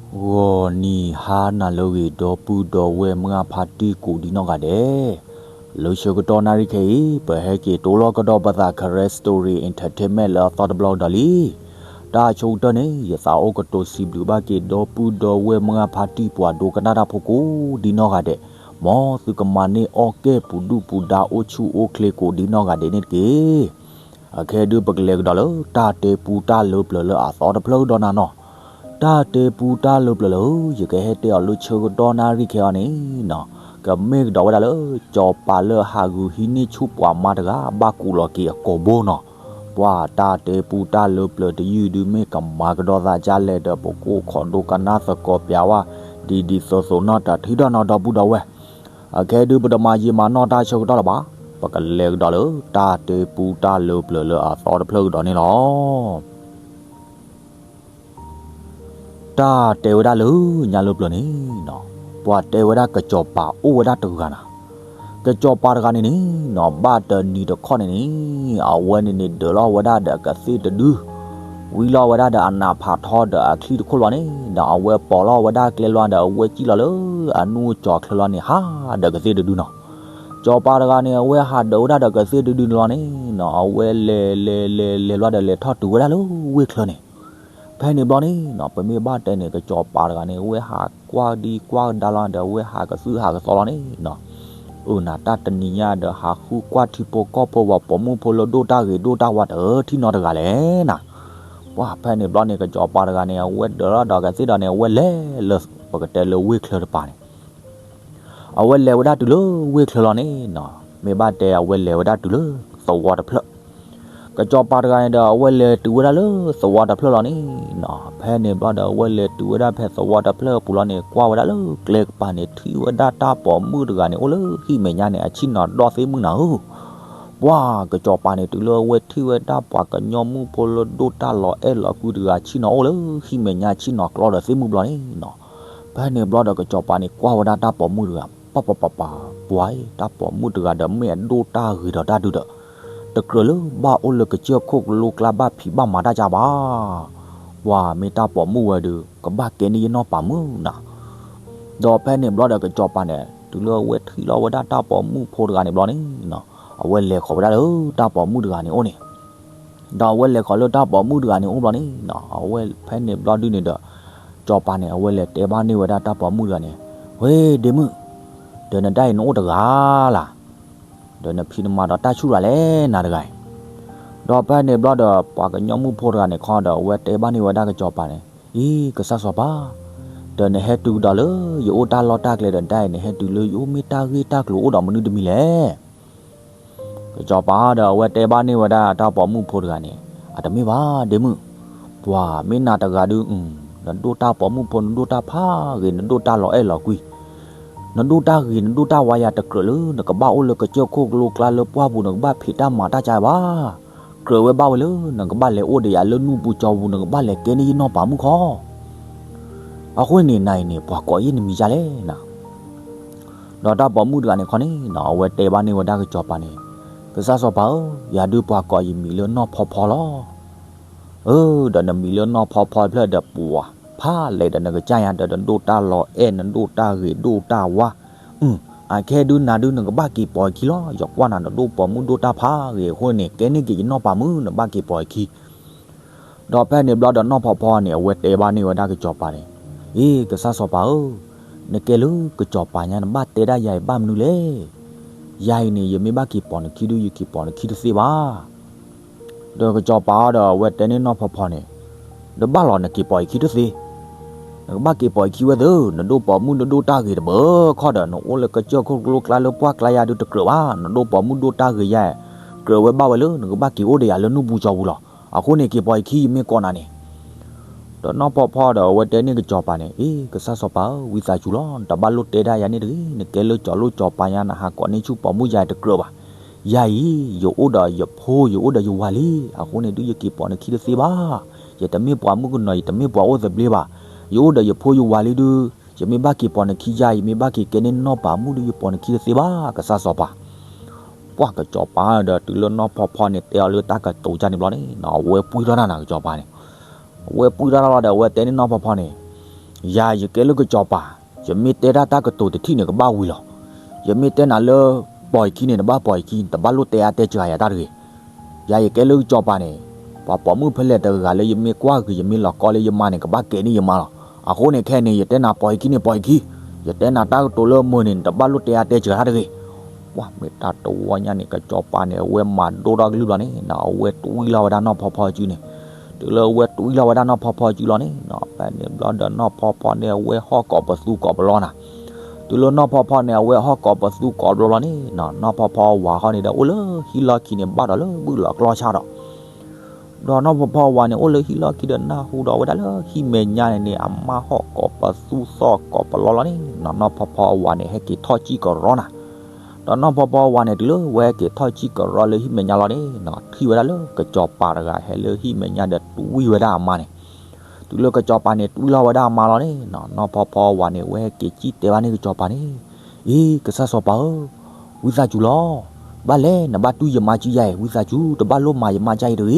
ဂီၤနံၤဟါနၤလၢအဂ့ၤ ဒီပုၢ်ဒီဝဲၢ်မုၢ်အဖါတံၢ်ကိးဒံနီၢ်ဂၤဒဲး, လၢဆၢကတီၢ်နၣ်ရံၣ်ခဲအံၤ ပဟဲက့ၤတိလီၤကဒီးပသး Karen Story Entertainment လၢအသီတဘျီကဒီးလံ. တၢ်ဆိကတၢၢ်န့ၣ် ယသးအိၣ်ကတိၤစံးဘျုးဘၣ်က့ၤ ဒီပုၢ်ဒီဝဲၢ်မုၢ်အဖါတံၢ် ပှၤဒိကနၣ်တၢ်ဖိကိးဒံနီၢ်ဂၤဒဲး, မ်သုကမၤန့ၢ်အီၣ်ကဲၣ်ပူၤဒုၣ်ပူၤဒါ အိၣ်ဆူၣ်အိၣ်ချ့ကိးဒံနီၢ်ဂၤဒဲးန့ၣ်တက့ၢ်. အခဲဒုး ပကလဲၤကဒီးလၢတၢ်တဲပူတၢ်လၢပျၢၤလၢအသီတဖျၢၣ်ကဒီးနၤနီၤ. တၢ်တဲပူတၢ်လၢပျၢၤလၢ ယကဟဲတဲအီၤလၢဆၢကတီၢ်နၣ်ရံၣ်ခဲအံၤန့ၣ်နီၤ, ကမ့ၢ်ကဒီးဝဲဒၣ်လၢ စီၤပၤလၢဟးဂုာ်ဟံးန့ၢ်ဆူၣ်ပှၤမါတဂၤ ဘၣ်ကူးလီၤက့ၤအကိာ်ဘိနီၤ. ပှၤတၢ်တဲပူတၢ်လၢပျၢၤတယုၢ်ဒုး မ့ၢ်ကမၤကဒီးသးဒ်လဲၣ်ဒီး ပကအိၣ်ခိးဒိကနၣ်သကိးပျးဝဲ ဒ်ဒ်သိးသိးနီၢ်တထံၣ်ဒီးနီၤ ဒီပုၢ်ဒီဝဲၢ်. အခဲဒုး ပတမၤယံာ်မၤနီၢ်တၢ်ဆၢကတီၢ်လၢၤဘၣ်, ပကလဲၤကဒီးလၢတၢ်တဲပူတၢ်လၢပျၢၤလၢအသီတဖျၢၣ်ကဒီးန့ၣ်လီၤ. တၢ်တဲဝဲဒၣ်လၢညါလၢပျၢၤန့ၣ်နီၤ, ပှၤတဲဝဲဒၣ်ကစီၤပၤအိၣ်ဝဲဒၣ်တဂၤနၤ. ကစီၤပၤတဂၤန့ၣ်န့ၣ်နီၤ ဘၣ်တနံၤတခီန့ၣ်န့ၣ် အဝဲန့ၣ်န့ၣ် ဒၢးလီၤဝဲဒၣ်ဒီးကသ့ၣ်တဒု, ဝံလီၤဝဲဒၣ်ဒီးအနးဖးထီဒီးအချံတခိၣ်လီၤန့ၣ်ဒီး အဝဲပိာ်လီၤဝဲဒၣ်ကျဲလီၤဒီး အဝဲစံၣ်လီၤလၢအနူၢ်ကၠီၤချၢလီၤန့ၣ် ဟးဒီးကသ့ၣ်တဒုနီၤ. စီၤပၤတဂၤန့ၣ် အဝဲဟးဒၢးဝဲဒၣ်ဒီးကသ့ၣ်တဒုန့ၣ်လီၤန့ၣ်နီၤ အဝဲလဲၤလဲၤလဲၤလဲၤလီၤဒီး လဲၤထီၣ်တုၤဝဲဒၣ်လၢဝ့ၢ်ချၢန့ၣ်. ဖဲန့ၣ်ဘျီန့ၣ်နီၤ ပမ့ၢ်ဘၣ်တဲန့ၣ် ကစီၤပၤတဂၤန့ၣ် အဝဲဟးကွၢ်ဒံကွၢ်ဒါလီၤဒီး အဝဲဟးကသုၣ်ဟးကသီလီၤန့ၣ်နီၤ. အၢ နၤတၢ်တနံၤညါဒီး ဟးဃုကွၢ်ထံဖိကီၢ်ဖိ ပှၤပိာ်မုၣ်ဖိလၢဒိၣ်တၢ်ဂ့ၤဒိၣ်တၢ်ဝါတထံၣ်နီတဂၤလဲၣ်နၤ. ပှၤဖဲန့ၣ်ဘျီန့ၣ် ကစီၤပၤတဂၤန့ၣ် အဝဲဒၢးလီၤဒီးကသ့ၣ်ဒီးန့ၣ် အဝဲလဲၤလၢ ပကတဲလၢဝ့ၢ်ချၢတပၤန့ၣ် အဝဲလဲၤဝဲဒၣ်တုၤလၢဝ့ၢ်ချၢလီၤန့ၣ်နီၤ, မ့ၢ်ဘၣ်တဲအဝဲလဲၤဝဲဒၣ်တုၤလၢသဝီတဖျၢၣ်. ကစီၤပၤတဂၤန့ၣ်ဒီး အဝဲလဲၤတုၤဝဲဒၣ်လၢသဝီတဖျၢၣ်လီၤန့ၣ်နီၤ, ဖဲန့ၣ်ဘျီဒီး အဝဲလဲၤတုၤဝဲဒၣ်ဖဲသဝီတဖျၢၣ်အပူၤလီၤန့ၣ် ကွၢ်ဝဲဒၣ်လၢကျဲကပၤန့ၣ် ထံၣ်ဝဲဒၣ်တၢ်ပိာ်မုၣ်တဂၤန့ၣ် အိၣ်လၢဟံၣ်မဲာ်ညါန့ၣ် အဆ့ၣ်နီၤဒီၣ်သ့ၣ်မုၢ်နၤဧၢ. ပှၤကစီၤပၤန့ၣ် တုၤလၢအဝဲထံၣ်ဝဲဒၣ်ပှၤကညီမုၣ်ဖိလၢဒိၣ်တၢ်လီၤအဲၣ်လီၤကွံတဂၤ ဆ့ၣ်နီၤအိၣ်လၢဟံၣ်မဲာ်ညါ ဆ့ၣ်နီၤကျီဒီးသ့ၣ်မုၢ်ဘျီန့ၣ်နီၤ, ဖဲန့ၣ်ဘျီဒီး ကစီၤပၤန့ၣ် ကွၢ်ဝဲဒၣ်တၢ်ပိာ်မုၣ်တဂၤ ပၢ်ပၢ်ပၢ်ပၢ်, ပှၤအံၤ တၢ်ပိာ်မုၣ်တဂၤဒီး မ့ၢ်အဒိၣ်တၢ်ဂ့ၤဒီးတၢ်ဒုးဒီး တကြၢးလၢဘၣ်အိၣ်လၢကစၢၢ်ခိၣ်ကလိကျါ ဘၣ်ဖံးဘၣ်မၤတၢ်ကါဘၣ်. ပှၤမ့ၢ်တၢ်ပိာ်မုၣ်ဝဲဒီး ကဘၣ်ကဲန့ၢ်ယနီၢ်ပၤမုၣ်နၤ. ဒီးဖဲန့ၣ်ဘျီဒီး ကစီၤပၤန့ၣ် တုၤလၢအဝဲထံၣ်လီၤဝဲဒၣ်တၢ်ပိာ်မုၣ်ဖိတဂၤန့ၣ်ဘျီန့ၣ်နီၤ, အဝဲလဲၤဃီၤဝဲဒၣ်လၢတၢ်ပိာ်မုၣ်တဂၤန့ၣ်အိၣ်န့ၣ် ဒီးအဝဲလဲၤဃီၤလၢတၢ်ပိာ်မုၣ်တဂၤန့ၣ်အိၣ်ဘျီန့ၣ်နီၤ, အဝဲဖဲန့ၣ်ဘျီဒုန့ၣ်ဒီး စီၤပၤန့ၣ် အဝဲလဲၤတဲဘၣ်န့ၢ်ဝဲဒၣ်တၢ်ပိာ်မုၣ်တဂၤန့ၣ်, ဝ့ၢ်ဒ့မုၣ်, ဒီးနဒၣ်အံၤနအိၣ်တဂၤလၢ်, ဒီးနဖံးနမၤဒီးတၢ်ဆူၣ်တဂၤလဲၣ် နၤတဂၤအံၤ. ဒီးဖဲန့ၣ်ဘျီဒီး ပှၤကညီမုၣ်ဖိတဂၤန့ၣ်ခီဒီး အဝဲတဲဘၣ်န့ၢ်ဝဲဒၣ်ကစီၤပၤန့ၣ်, အံၤ ကစၢ်စီၤပၤ, ဒီးနဟဲတုၤကဒီးလၢယအိၣ်တၢ်လီၢ်တၢ်ကျဲဒီး နဒၣ်အံၤနဟဲတုၤလၢယအိၣ် မ့ၢ်တၢ်ဂ့ၢ်တၢ်ကျိၤအိၣ်ဒီးမနုၤတမံၤလဲၣ်. ကစီၤပၤဒီးအဝဲတဲဘၣ်န့ၢ်ဝဲဒၣ်တၢ်ပိာ်မုၣ်ဖိတဂၤန့ၣ်, အတမ့ၢ်ဘၣ် ဒ့မုၣ်, ပှၤမ့ၢ်နၤတဂၤဒုး, နဒိၣ်တၢ်ပိာ်မုၣ်ဖိ နဒိၣ်တၢ်ဖးဂ့ၤ နဒိၣ်တၢ်လီၤအဲၣ်လီၤကွံ, နဒိၣ်တၢ်ဂ့ၤ နဒိၣ်တၢ်ဝါယၤ တကြၢးလၢနကဘၣ်အိၣ်လၢကစၢၢ်ခိၣ်ကလိကျါလၢပှၢ်ပူၤ နကဘၣ်ဖံးတၢ်မၤတၢ်ကါဘၣ်. ကြၢးဝဲဘၣ်ဝဲလၢ နကဘၣ်လဲၤအိၣ်ဒီးယၤလၢနူၢ်ပူၤကၠီပူၤ နကဘၣ်လဲၤကဲန့ၢ်ယနီၢ်ပၤမုၣ်ခီ အဃိန့ၣ် နၤအံၤန့ၣ် ပှၤကိးယၤနမံၤဒ်လဲၣ်နၤ. ဒီးတၢ်ပိာ်မုၣ်တဂၤန့ၣ်ခီန့ၣ်နီၤ အဝဲတဲဘၣ်န့ၢ်ဝဲဒၣ်ကစီၤပၤန့ၣ်, ကစၢ်စီၤပၤဧၢ, ယၤဒုးပှၤကိးယမံၤလၢနီၢ်ဖီဖီလီၤ. အၢ ဒီးနမံၤလၢနီၢ်ဖီဖီတဖျၢၣ်ဒီး ပှၤဖးလဲၣ်ဒီး နကစၢ်ယၤဒီး နဒိၣ်တၢ်လီၤအဲၣ် နဒိၣ်တၢ်ဂ့ၤဒိၣ်တၢ်ဝါ, အခဲဒုးနၤဒုး နကဘၣ်က့ၤပိာ်ယခံလီၤ. ယကွၢ်နၤ နဒိၣ်ပိာ်မုၣ်ဒိၣ်တၢ်ဖးဂ့ၤအဃိန့ၣ် ကဲန့ၢ်က့ၤယနီၢ်ပၤမုၣ် နဘၣ်က့ၤပိာ်ယခံ. ဒီးဖဲန့ၣ်ဘျီဒီး နီၢ်ဖီဖီန့ၣ် အဝဲတဲဘၣ်န့ၢ်ဝဲဒၣ်ကစီၤပၤန့ၣ်, အ့ ကစၢ်စီၤပၤဧၢ, နကဲလၢကစီၤပၤညါ နဘၣ်တဲဒၣ်ယၤအံၤဘၣ်မနုၤလဲၣ်. ယၤအံၤန့ၣ် ယမ့ၢ်ဘၣ်က့ၤပိာ်နခံဒုး ယက့ၤပိာ်နခံတသ့ဘၣ်. ဒီးကစီၤပၤဒီး အဝဲတဲန့ၢ်နီၢ်ဖီဖီန့ၣ်, ဒီးဘၣ်လီၤ နက့ၤပိာ်ယခံတသ့, နကဘၣ်က့ၤပိာ်ယခံဝဲသ့ၣ်, နဒိၣ်ပိာ်မုၣ် နဒိၣ်တၢ်ဂ့ၤတဘၢခီဒီး နအိၣ်လၢကစၢၢ်ခိၣ်ကလိကျါလၢပှၢ်ကျါယၤဒုး တကြၢးဘၣ်. နဒိၣ်ပိာ်မုၣ်ဒိၣ်တၢ်ဂ့ၤယၤ, ကြၢးဝဲဘၣ်ဝဲလၢ နကဘၣ်က့ၤအိၣ်ဒီးယၤလၢနူၢ်ပူၤကၠီပူၤလီၤ. အဃိန့ၣ် က့ၤပိာ်ယခံ ယမ့ၢ်ကိးနၤန့ၣ်. ဒီးနီၢ်ဖီဖီဒီး အဝဲတဲန့ၢ်ကစီၤပၤန့ၣ်, အ့ ကစၢ်စီၤပၤဧၢ, ဝံသးစူၤလီၤ, နတဘၣ်လိၣ်တဲဒၣ်ယၤန့ၣ်တဂ့ၤ. နကဲလၢကၠီၤလိၣ်ကၠီၤပၤညါ နဟးကိးန့ၢ်ဆူၣ်ပိာ်မုၣ်ယၤတကြၢးဘၣ်. ယၤအံၤ ယအိၣ်ဒီးယဖိ ယအိၣ်ဒီးယဝၤလံ. အဃိန့ၣ်ဒုး ယက့ၤပိာ်နခံတသ့ဘၣ်. ယတမ့ၢ်ပှၤမုၣ်ကနီၤ, ယတမ့ၢ်ပှၤအိၣ်သဘျ့ဘၣ်. ယအိၣ်ဒီးယဖိယဝၤလံဒုး, ယမ့ၢ်ဘၣ်က့ၤပိာ်နခံယၤ, ယမ့ၢ်ဘၣ်က့ၤကဲန့ၢ်နီၢ်ပၤမုၣ်ဒုး ယပိာ်နခံတသ့ဘၣ် ကစၢ်စီၤပၤ. ပှၢ်ကစီၤပၤဒီး တုၤလၢနီၢ်ဖီဖီန့ၣ် တဲအီၤလၢတၢ်ကတိၤဒ်န့ၣ်ဘျီန့ၣ်နီၤ, အဝဲပှံၢ်ထီၣ်တၢ်နၤကစီၤပၤန့ၣ်. အဝဲပှံၢ်ထီၣ်တၢ်လီၤဒီး အဝဲတဲန့ၢ်နီၢ်ဖီဖီန့ၣ်, ယၤယကဲလၢကစီၤပၤ, ယမ့ၢ်တဲတၢ်တၢ်ကတိၤတထံၣ်န့ၣ် ကဘၣ်ဝံၤလီၤ. ယမ့ၢ်တဲနၤလၢ ပိာ်ယခံန့ၣ် နဘၣ်ပိာ်ယခံ, တဘၣ်လိၣ်တဲအါတဲစှၤယၤတၢ်တဂ့ၤ. ယၤယကဲလၢကစီၤပၤန့ၣ်, ပှၤပိာ်မုၣ်ဖဲလဲၣ်တဂၤလၢယမ့ၢ်ကွၢ်ဂ့ၤ ယမ့ၢ်လီၤကီလၢယမါန့ၣ် ကဘၣ်ကဲန့ၢ်ယမါလီၤ. အဃိန့ၣ်ခဲအံၤန့ၣ် ယတဲနၤပိာ်ယခံန့ၣ်ပိာ်ယခံ, ယတဲနၤတၢ်ကတိၤလၢမုာ်န့ၣ် နတဘၣ်လိၣ်တဲအါတဲစှၤတၢ်တဂ့ၤ. ပှၤမ့ၢ်တၢ်တဝီညါန့ၣ် ကစီၤပၤန့ၣ် အဝဲမၤဒိၣ်ထီၣ်ကလုၢ်ဘျီန့ၣ် အဝဲတွံၣ်လီၤဝဲဒၣ်နီၢ်ဖီဖီစုန့ၣ်. တုၤလၢအဝဲတွံၣ်လီၤဝဲဒၣ်နီၢ်ဖီဖီစုလီၤန့ၣ်, ဖဲန့ၣ်ဘျီဒီးနီၢ်ဖီဖီန့ၣ် အဝဲဟီၣ်ကိးပသူကိးပလီနၤ. တုၤလၢနီၢ်ဖီဖီန့ၣ် အဝဲဟီၣ်ကိးပသူကိးပလီလီၤန့ၣ်, နီၢ်ဖီဖီဝၤဃီန့ၣ်ဒီး အိၣ်လၢဟံၣ်လီၢ်ခံန့ၣ် ဘၣ်ဒီးလၢဘုၣ်လီၤကျီၢ်ဆၣ်ဒီး ဒီးနီၢ်ဖီဖီဝၤန့ၣ် အိၣ်လၢဟံၣ်လီၢ်ခံဒီးနၢ်ဟူဒီးဝဲဒၣ်လၢဟံၣ်မဲာ်ညါန့ၣ်န့ၣ် အမါဟီၣ်ကိးပသူသီၣ်ကိးပလီလီၤန့ၣ်, နီၢ်ဖီဖီဝၤန့ၣ် ဟဲက့ၤထီၣ်စံၣ်ကရီနၤ. ဒီးနီၢ်ဖီဖီဝၤန့ၣ် တုၤလၢဝဲဟဲက့ၤထီၣ်စံၣ်ကရီလၢဟံၣ်မဲာ်ညါလီၤန့ၣ်, ထံၣ်ဝဲဒၣ်လၢကစီၤပၤတဂၤဟဲလၢဟံၣ်မဲာ်ညါဒီးတွံၣ်ဝဲဒၣ်အမါန့ၣ်. တုၤလၢကစီၤပၤန့ၣ် တွံၣ်လီၤဝဲဒၣ်အမါလီၤန့ၣ်, နီၢ်ဖီဖီဝၤန့ၣ် ဝဲဟဲက့ၤစံၣ်တဲဘၣ်န့ၢ်ကစီၤပၤန့ၣ်, အ့ ကစၢ်စီၤပၤဧၢ, ဝံသးစူၤလီၤ. ဘၣ်လဲၣ် နဘၣ်တွံၣ်ယမါစုယါအံၤ, ဝံသးစူၤ တဘၣ်လိၣ်မၤယမါယါအံၤတဂ့ၤ.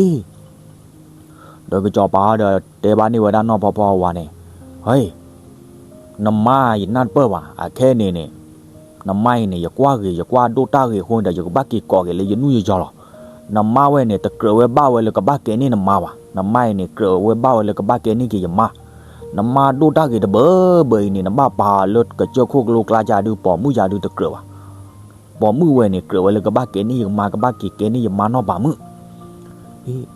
ဒီးကစီၤပၤဒီးတဲဘၣ်န့ၢ်ဝဲဒၣ်နီၢ်ဖီဖီဝၤန့ၣ်, ဟဲ, နမါယနၢ်တပၢၢ်ဘၣ်, အခဲအံၤန့ၣ်န့ၣ် နမါအံၤန့ၣ် ယကွၢ်ဂ့ၤ ယကွၢ်ဒိၣ်တၢ်ဂ့ၤအဃိန့ၣ်ဒီး ယကဘၣ်က့ၤကိးက့ၤလၢယနူၢ်ယယီၤလီၤ. နမါဝဲန့ၣ် တကြၢးဝဲဘၣ်ဝဲလၢကဘၣ်ကဲန့ၢ်နမါဘၣ်. နမါအံၤန့ၣ် ကြၢးဝဲဘၣ်ဝဲလၢကဘၣ်ကဲန့ၢ်က့ၤယမါ. နမါဒိၣ်တၢ်ဂ့ၤတဘၢဘၢအံၤန့ၣ် နဘၣ်ပာ်လၢကစၢၢ်ခိၣ်ကလိကျါကဒုး ပိာ်မုၣ်ယၤဒုးတကြၢးဘၣ်. ပိာ်မုၣ်ဝဲန့ၣ် ကြၢးဝဲလၢကဘၣ်ကဲန့ၢ်ယမါ ကဘၣ်က့ၤကဲန့ၢ်ယမါနီၢ်ပၤမုၣ်.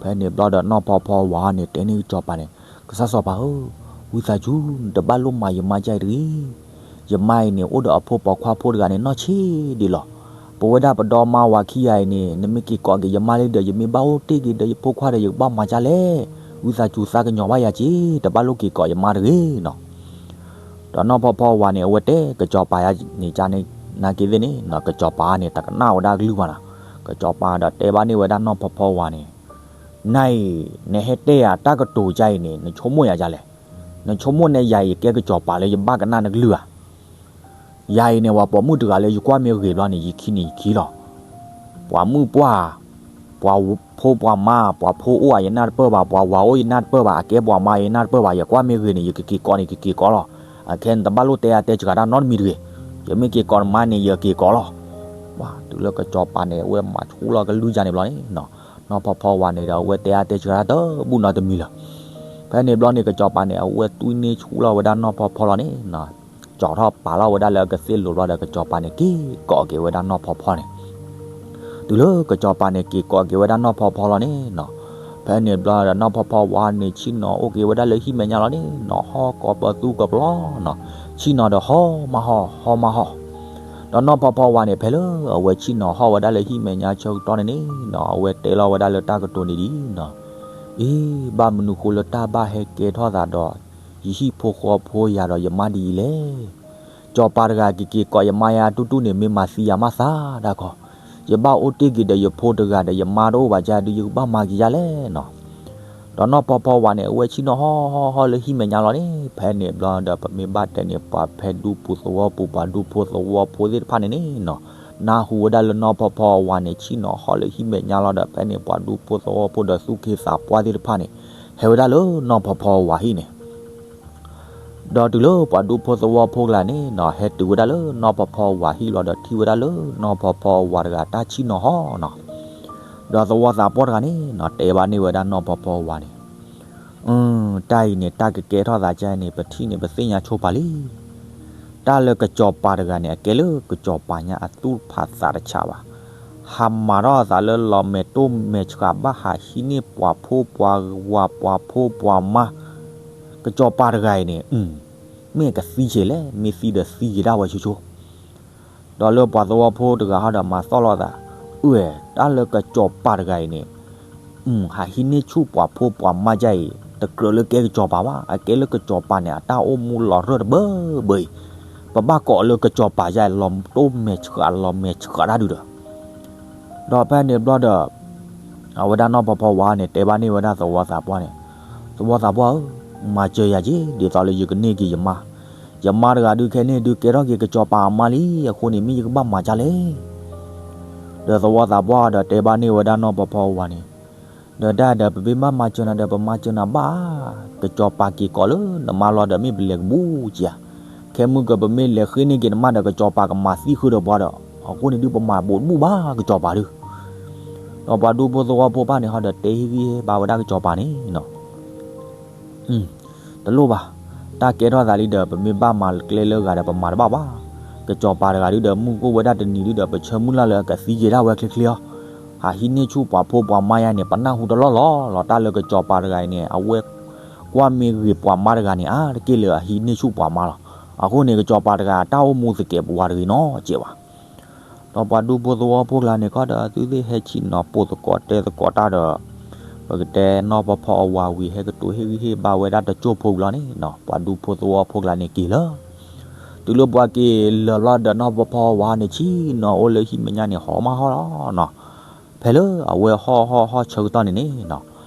ဖဲန့ၣ်ဘျီဒီးနီၢ်ဖီဖီဝၤန့ၣ် တဲန့ၢ်ကစီၤပၤန့ၣ်, ကစၢ်စီၤပၤဧၢ, ဝံသးစူၤ နတဘၣ်လိၣ်မၤယမါယါအံၤတဂ့ၤ. ယမါအံၤန့ၣ် အိၣ်ဒီးအဖိပိာ်ခွါဖိတဂၤန့ၣ် နီၢ်ဆံးဒံးလီၤ. ပဝဲဒၣ်ပဒီမါဝၤခံဂၤအံၤန့ၣ် နမ့ၢ်က့ၤကိးက့ၤယမါလံဒီး ယမ့ၢ်ဘၣ်အိၣ်တ့ၢ်က့ၤဒီးယဖိခွါဒီး ယကဘၣ်မၤဒ်လဲၣ်. ဝံသးစူၤသးကညီၤဘၣ်ယၤက့ၤ, တဘၣ်လိၣ်က့ၤကိးယမါတဂ့ၤနီၤ. ဒီးနီၢ်ဖီဖီဝၤန့ၣ် အဝဲတဲကစီၤပၤယၤန့ၣ် ကန့ၣ်နာ်က့သ့ၣ်န့ၣ်နီၤ, ကစီၤပၤန့ၣ် တကနၣ်ဝဲဒၣ်ကလုၢ်ဘၣ်နီၤ. ကစီၤပၤဒီးတဲဘၣ်န့ၢ်ဝဲဒၣ်နီၢ်ဖီဖီဝၤန့ၣ်, နၤအံၤ နဟဲတဲယၤတၢ်ကတိၤယါအံၤန့ၣ် နဆိကမိၣ်ယၤဒ်လဲၣ်. နဆိကမိၣ်န့ၣ် ယၤအံၤကဲကစီၤပၤလၢယဘၣ်ကနၣ်နကလုၢ်ဧါ. ယၤအံၤန့ၣ် ပှၤပိာ်မုၣ်တဂၤလၢယကွၢ်မ့ၢ်ဂ့ၤဘျီန့ၣ် ယခံန့ၣ်ယခံလီၤ. ပှၤမုၣ်ပှၢ်, ပှၤဖိပှၤမါ, ပှၤဖိအိၣ်ဧါ ယနၢ်တပၢၢ်ဘၣ်, ပှၤဝၤအိၣ်ယနၢ်တပၢၢ်ဘၣ်, အကဲပှၤမါယနၢ်တပၢၢ်ဘၣ်, ယကွၢ်မ့ၢ်ဂ့ၤန့ၣ် ယကက့ၤကိးန့ၣ် ကက့ၤကိးလီၤ. အခဲနတဘၣ်လိၣ်တဲအါတဲစှၤတၢ်နီတမံၤတဂ့ၤ. ယမ့ၢ်က့ၤကိးနမါန့ၣ် ယကက့ၤကိးလီၤ. ပှၤတုၤလၢကစီၤပၤန့ၣ် အဝဲမၤဆူၣ်လီၤကလုၢ်ယါန့ၣ်ဘျီန့ၣ်နီၤ, နီၢ်ဖီဖီဝၤန့ၣ်ဒီး အဝဲတဲအါတဲစှၤတၢ်တဘူၣ်နီတမံၤလၢၤ. ဖဲန့ၣ်ဘျီန့ၣ် ကစီၤပၤန့ၣ် အဝဲတွံၢ်န့ၢ်ဆူၣ်လီၤဝဲဒၣ်နီၢ်ဖီဖီလီၤန့ၣ်နီၤ, ကၠီထီၣ်ပာ်လီၤဝဲဒၣ်လၢအကသ့ၣ်လိၤဘျီဒီး ကစီၤပၤန့ၣ်က့ၤကိးက့ၤဝဲဒၣ်နီၢ်ဖီဖီန့ၣ်. တုၤလၢကစီၤပၤန့ၣ်က့ၤကိးက့ၤဝဲဒၣ်နီၢ်ဖီဖီလီၤန့ၣ်နီၤ, ဖဲန့ၣ်ဘျီဒီးနီၢ်ဖီဖီဝၤန့ၣ် ဆ့ၣ်နီၤအိၣ်က့ၤဝဲဒၣ်လၢဟံၣ်မဲာ်ညါလီၤန့ၣ်နီၤ, ဟီၣ်ကိးပသူကိးပလီနီၤ, ဆ့ၣ်နီၤဒီးဟီၣ်မးဟီၣ် ဟီၣ်မးဟီၣ်. ဒီးနီၢ်ဖီဖီဝၤန့ၣ် ဖဲလၢအဝဲဆ့ၣ်နီၤဟီၣ်ဝဲဒၣ်လၢဟံၣ်မဲာ်ညါဆၢကတီၢ်န့ၣ်န့ၣ်နီၤ, အဝဲတဲလီၤဝဲဒၣ်လၢတၢ်ကတိၤန့ၣ်ဒ်နီၤ, အ့ ဘၣ်မနုၤဃိလၢတၢ်ဘၣ်ဟဲကဲထီၣ်သးဒီး ယဟံၣ်ဖိဃီဖိယၤဒီးယမါဒ်အံၤလဲၣ်. ကစီၤပၤတဂၤက့ၤက့ၤကိးယမါယါတူၢ်တူၢ်န့ၣ် မ့ၢ်မၤသံယၤမးသးဒၣ်ခီ, ယဘၣ်အိၣ်တ့ၢ်က့ၤဒီးယဖိတဂၤဒီးယမါတအိၣ်ဘၣ်ယါဒုး ယကဘၣ်မၤက့ၤယါလဲၣ်နီၤ. ဒီးနီၢ်ဖီဖီဝၤန့ၣ် အဝဲဆ့ၣ်နီၤဟီၣ်ဟီၣ်ဟီၣ်လၢဟံၣ်မဲာ်ညါလီၤန့ၣ်, ဖဲန့ၣ်ဘျီဒီးပမ့ၢ်ဘၣ်တဲန့ၣ် ပှၤဖဲဒူဖိသဝီပူၤ ပှၤဒူဖိသဝီဖိသ့ၣ်တဖၣ်န့ၣ်န့ၣ်နီၤ, နၢ်ဟူဝဲဒၣ်လၢနီၢ်ဖီဖီဝၤန့ၣ် ဆ့ၣ်နီၤဟီၣ်လၢဟံၣ်မဲာ်ညါလီၤဒီး ဖဲန့ၣ်ပှၤဒူဖိသဝီဖိဒီးသူၣ်က့သးပှၢ်သ့ၣ်တဖၣ်န့ၣ် ဟဲဝဲဒၣ်လၢနီၢ်ဖီဖီဝၤဟံၣ်န့ၣ် ဒီးတုၤလၢပှၤဒူဖိသဝီဖိကျါန့ၣ်နီၤ ဟဲတုၤဝဲဒၣ်လၢနီၢ်ဖီဖီဝၤဟံၣ်လီၤဒီး ထံၣ်ဝဲဒၣ်လၢနီၢ်ဖီဖီဝၤတဂၤတၢ်ဆ့ၣ်နီၤဟီၣ်နီၤ. ဒီးသဝီသးပှၢ်တဂၤန့ၣ်နီၤ တဲဘၣ်န့ၢ်ဝဲဒၣ်နီၢ်ဖီဖီဝၤန့ၣ်, အၢ တၢ်အံၤန့ၣ် တၢ်ကကဲထီၣ်သးကါန့ၣ် ပထံၣ်န့ၣ် ပသ့ၣ်ညါဆိပာ်လံ. တၢ်လၢကစီၤပၤတဂၤန့ၣ် အကဲလၢကစီၤပၤညါအသူၣ်တဖးသးတဆးဘၣ်. ဟးမၤထီၣ်အသးလၢလီၤမဲာ်တိၢ်မဲာ်ဆှးဘၣ် ဟးဟံးန့ၢ်ပှၤဖိပှၤဝၤ ပှၤဖိပှၤမါ, ကစီၤပၤတဂၤအံၤန့ၣ် မ့ၢ်ကသံဆံးလဲၣ်, မ့ၢ်သံဒီးသံက့ၤဒၣ်ဝဲဆိဆိ ဒီးလၢပှၤသဝီဖိတဂၤဟီဒီးမၤသီၣ်လီၤသး, အၢ တၢ်လၢကစီၤပၤတဂၤအံၤန့ၣ် ဟးဟံးန့ၢ်ဆူၣ်ပှၤဖိပှၤမါဒ်အံၤ တကြၢးလၢကဲကစီၤပၤဘၣ်. အကဲလၢကစီၤပၤန့ၣ် အတၢ်အိၣ်မူလီၤရၢၢ်တဘၢဘၢအံၤ, ပဘၣ်ကိးလၢကစီၤပၤယါအံၤ လီၤတိၢ်မဲာ်ဆှး လီၤမဲာ်ဆှးတၢ်ဒုဒီး ဒီးဖဲန့ၣ်ဘျီဒီး အဝဲဒၣ်နီၢ်ဖီဖီဝၤန့ၣ် တဲဘၣ်န့ၢ်ဝဲဒၣ်သဝီသးပှၢ်န့ၣ်, သဝီသးပှၢ်ဧၢ, မၤစၢၤယၤက့ၤ ဒ်သိးလၢယကန့ၢ်က့ၤယမါ, ယမါတဂၤဒုးခဲန့ၣ်ဒုးကဲထီၣ်က့ၤကစီၤပၤအမါလံ, အဃိန့ၣ် မ့ၢ်ယကဘၣ်မၤဒ်လဲၣ်. ဒီးသဝီသးပှၢ်ဒီးတဲဘၣ်န့ၢ်ဝဲဒၣ်နီၢ်ဖီဖီဝၤန့ၣ်, ဒီးတၢ်ဒီးပမ့ၢ်ဘၣ်မၤစၢၤနၤဒီးပမၤစၢၤနၤဘၣ်, ကစီၤပၤက့ၤကိးလၢနမါလီၤဒီးမ့ၢ်ပလဲၤကဘူၣ်က့ဧါ. ခဲမုၢ်ကပမ့ၢ်လဲၤဃ့န့ၢ်က့ၤနမါဒီး ကစီၤပၤကမၤသံဃုာ်ဒီးပှၤဒီး အဃိန့ၣ်ဒုးပမၤဘူးတဘူၣ်ဘၣ်ကစီၤပၤဒုး. ဒီးပှၤဒူဖိသဝီဖိဘၣ်န့ၣ်ဟီဒီးတဲဟ့ၣ်ဂံၢ်ဟ့ၣ်ဘါဝဲဒၣ်ကစီၤပၤန့ၣ် တလိၣ်ဘၣ်, တၢ်ကဲထီၣ်သးလံဒီး ပမ့ၢ်ဘၣ်မၤကျဲလၢဂၤဒီးပမၤတဘၣ်ဘၣ်. ကစီၤပၤတဂၤဒုးဒီး မုၢ်ကအိၣ်ဝဲဒၣ်တနံၤဒုးဒီး ပဆၢမုၢ်လၢ်လၢအကသံက့ၤဒၣ်ဝဲချ့ချ့အီၤ, အဟံးန့ၢ်ဆူၣ်ပှၤဖိပှၤမါယါန့ၣ် ပနၢ်ဟူတလီၢ်လီၢ်လီၤ. တၢ်လၢကစီၤပၤတဂၤအံၤန့ၣ် အဝဲကွၢ်မ့ၢ်ဂ့ၤပှၤမါတဂၤန့ၣ် အါတက့ၢ်လၢအဟံးန့ၢ်ဆူၣ်ပှၤမါလီၤ. အဃိန့ၣ် ကစီၤပၤတဂၤအတၢ်အိၣ်မူသကဲးပဝးတဂ့ၤနီတစဲးဘၣ်. ဒီးပှၤဒူဖိသဝီဖိကျါန့ၣ် ခီဒီးသုသ့ၣ်ဟဲဆ့ၣ်နီၤပိာ်သကိးတဲသကိးတၢ်ဒီး ပကတဲနီၢ်ဖီဖီအဝၤဝံၤ ဟဲကတိၤဟ့ၣ်ဂံၢ်ဟ့ၣ်ဘါဝဲဒၣ်တစိၢ်ဖိဝံၤလီၤန့ၣ် ပှၤဒူဖိသဝီဖိကျါန့ၣ်က့ၤလၢ တုၤလၢပှၤက့ၤလၢာ်လီၤဒီး နီၢ်ဖီဖီဝၤန့ၣ် ဆ့ၣ်နီၤအိၣ်လၢဟံၣ်မဲာ်ညါန့ၣ် ဟီၣ်မးဟီၣ်လီၤနီၤ. ဖဲလၢအဝဲဟီၣ်ဟီၣ်ဟီၣ်ဆၢကတီၢ်န့ၣ်န့ၣ်နီၤ,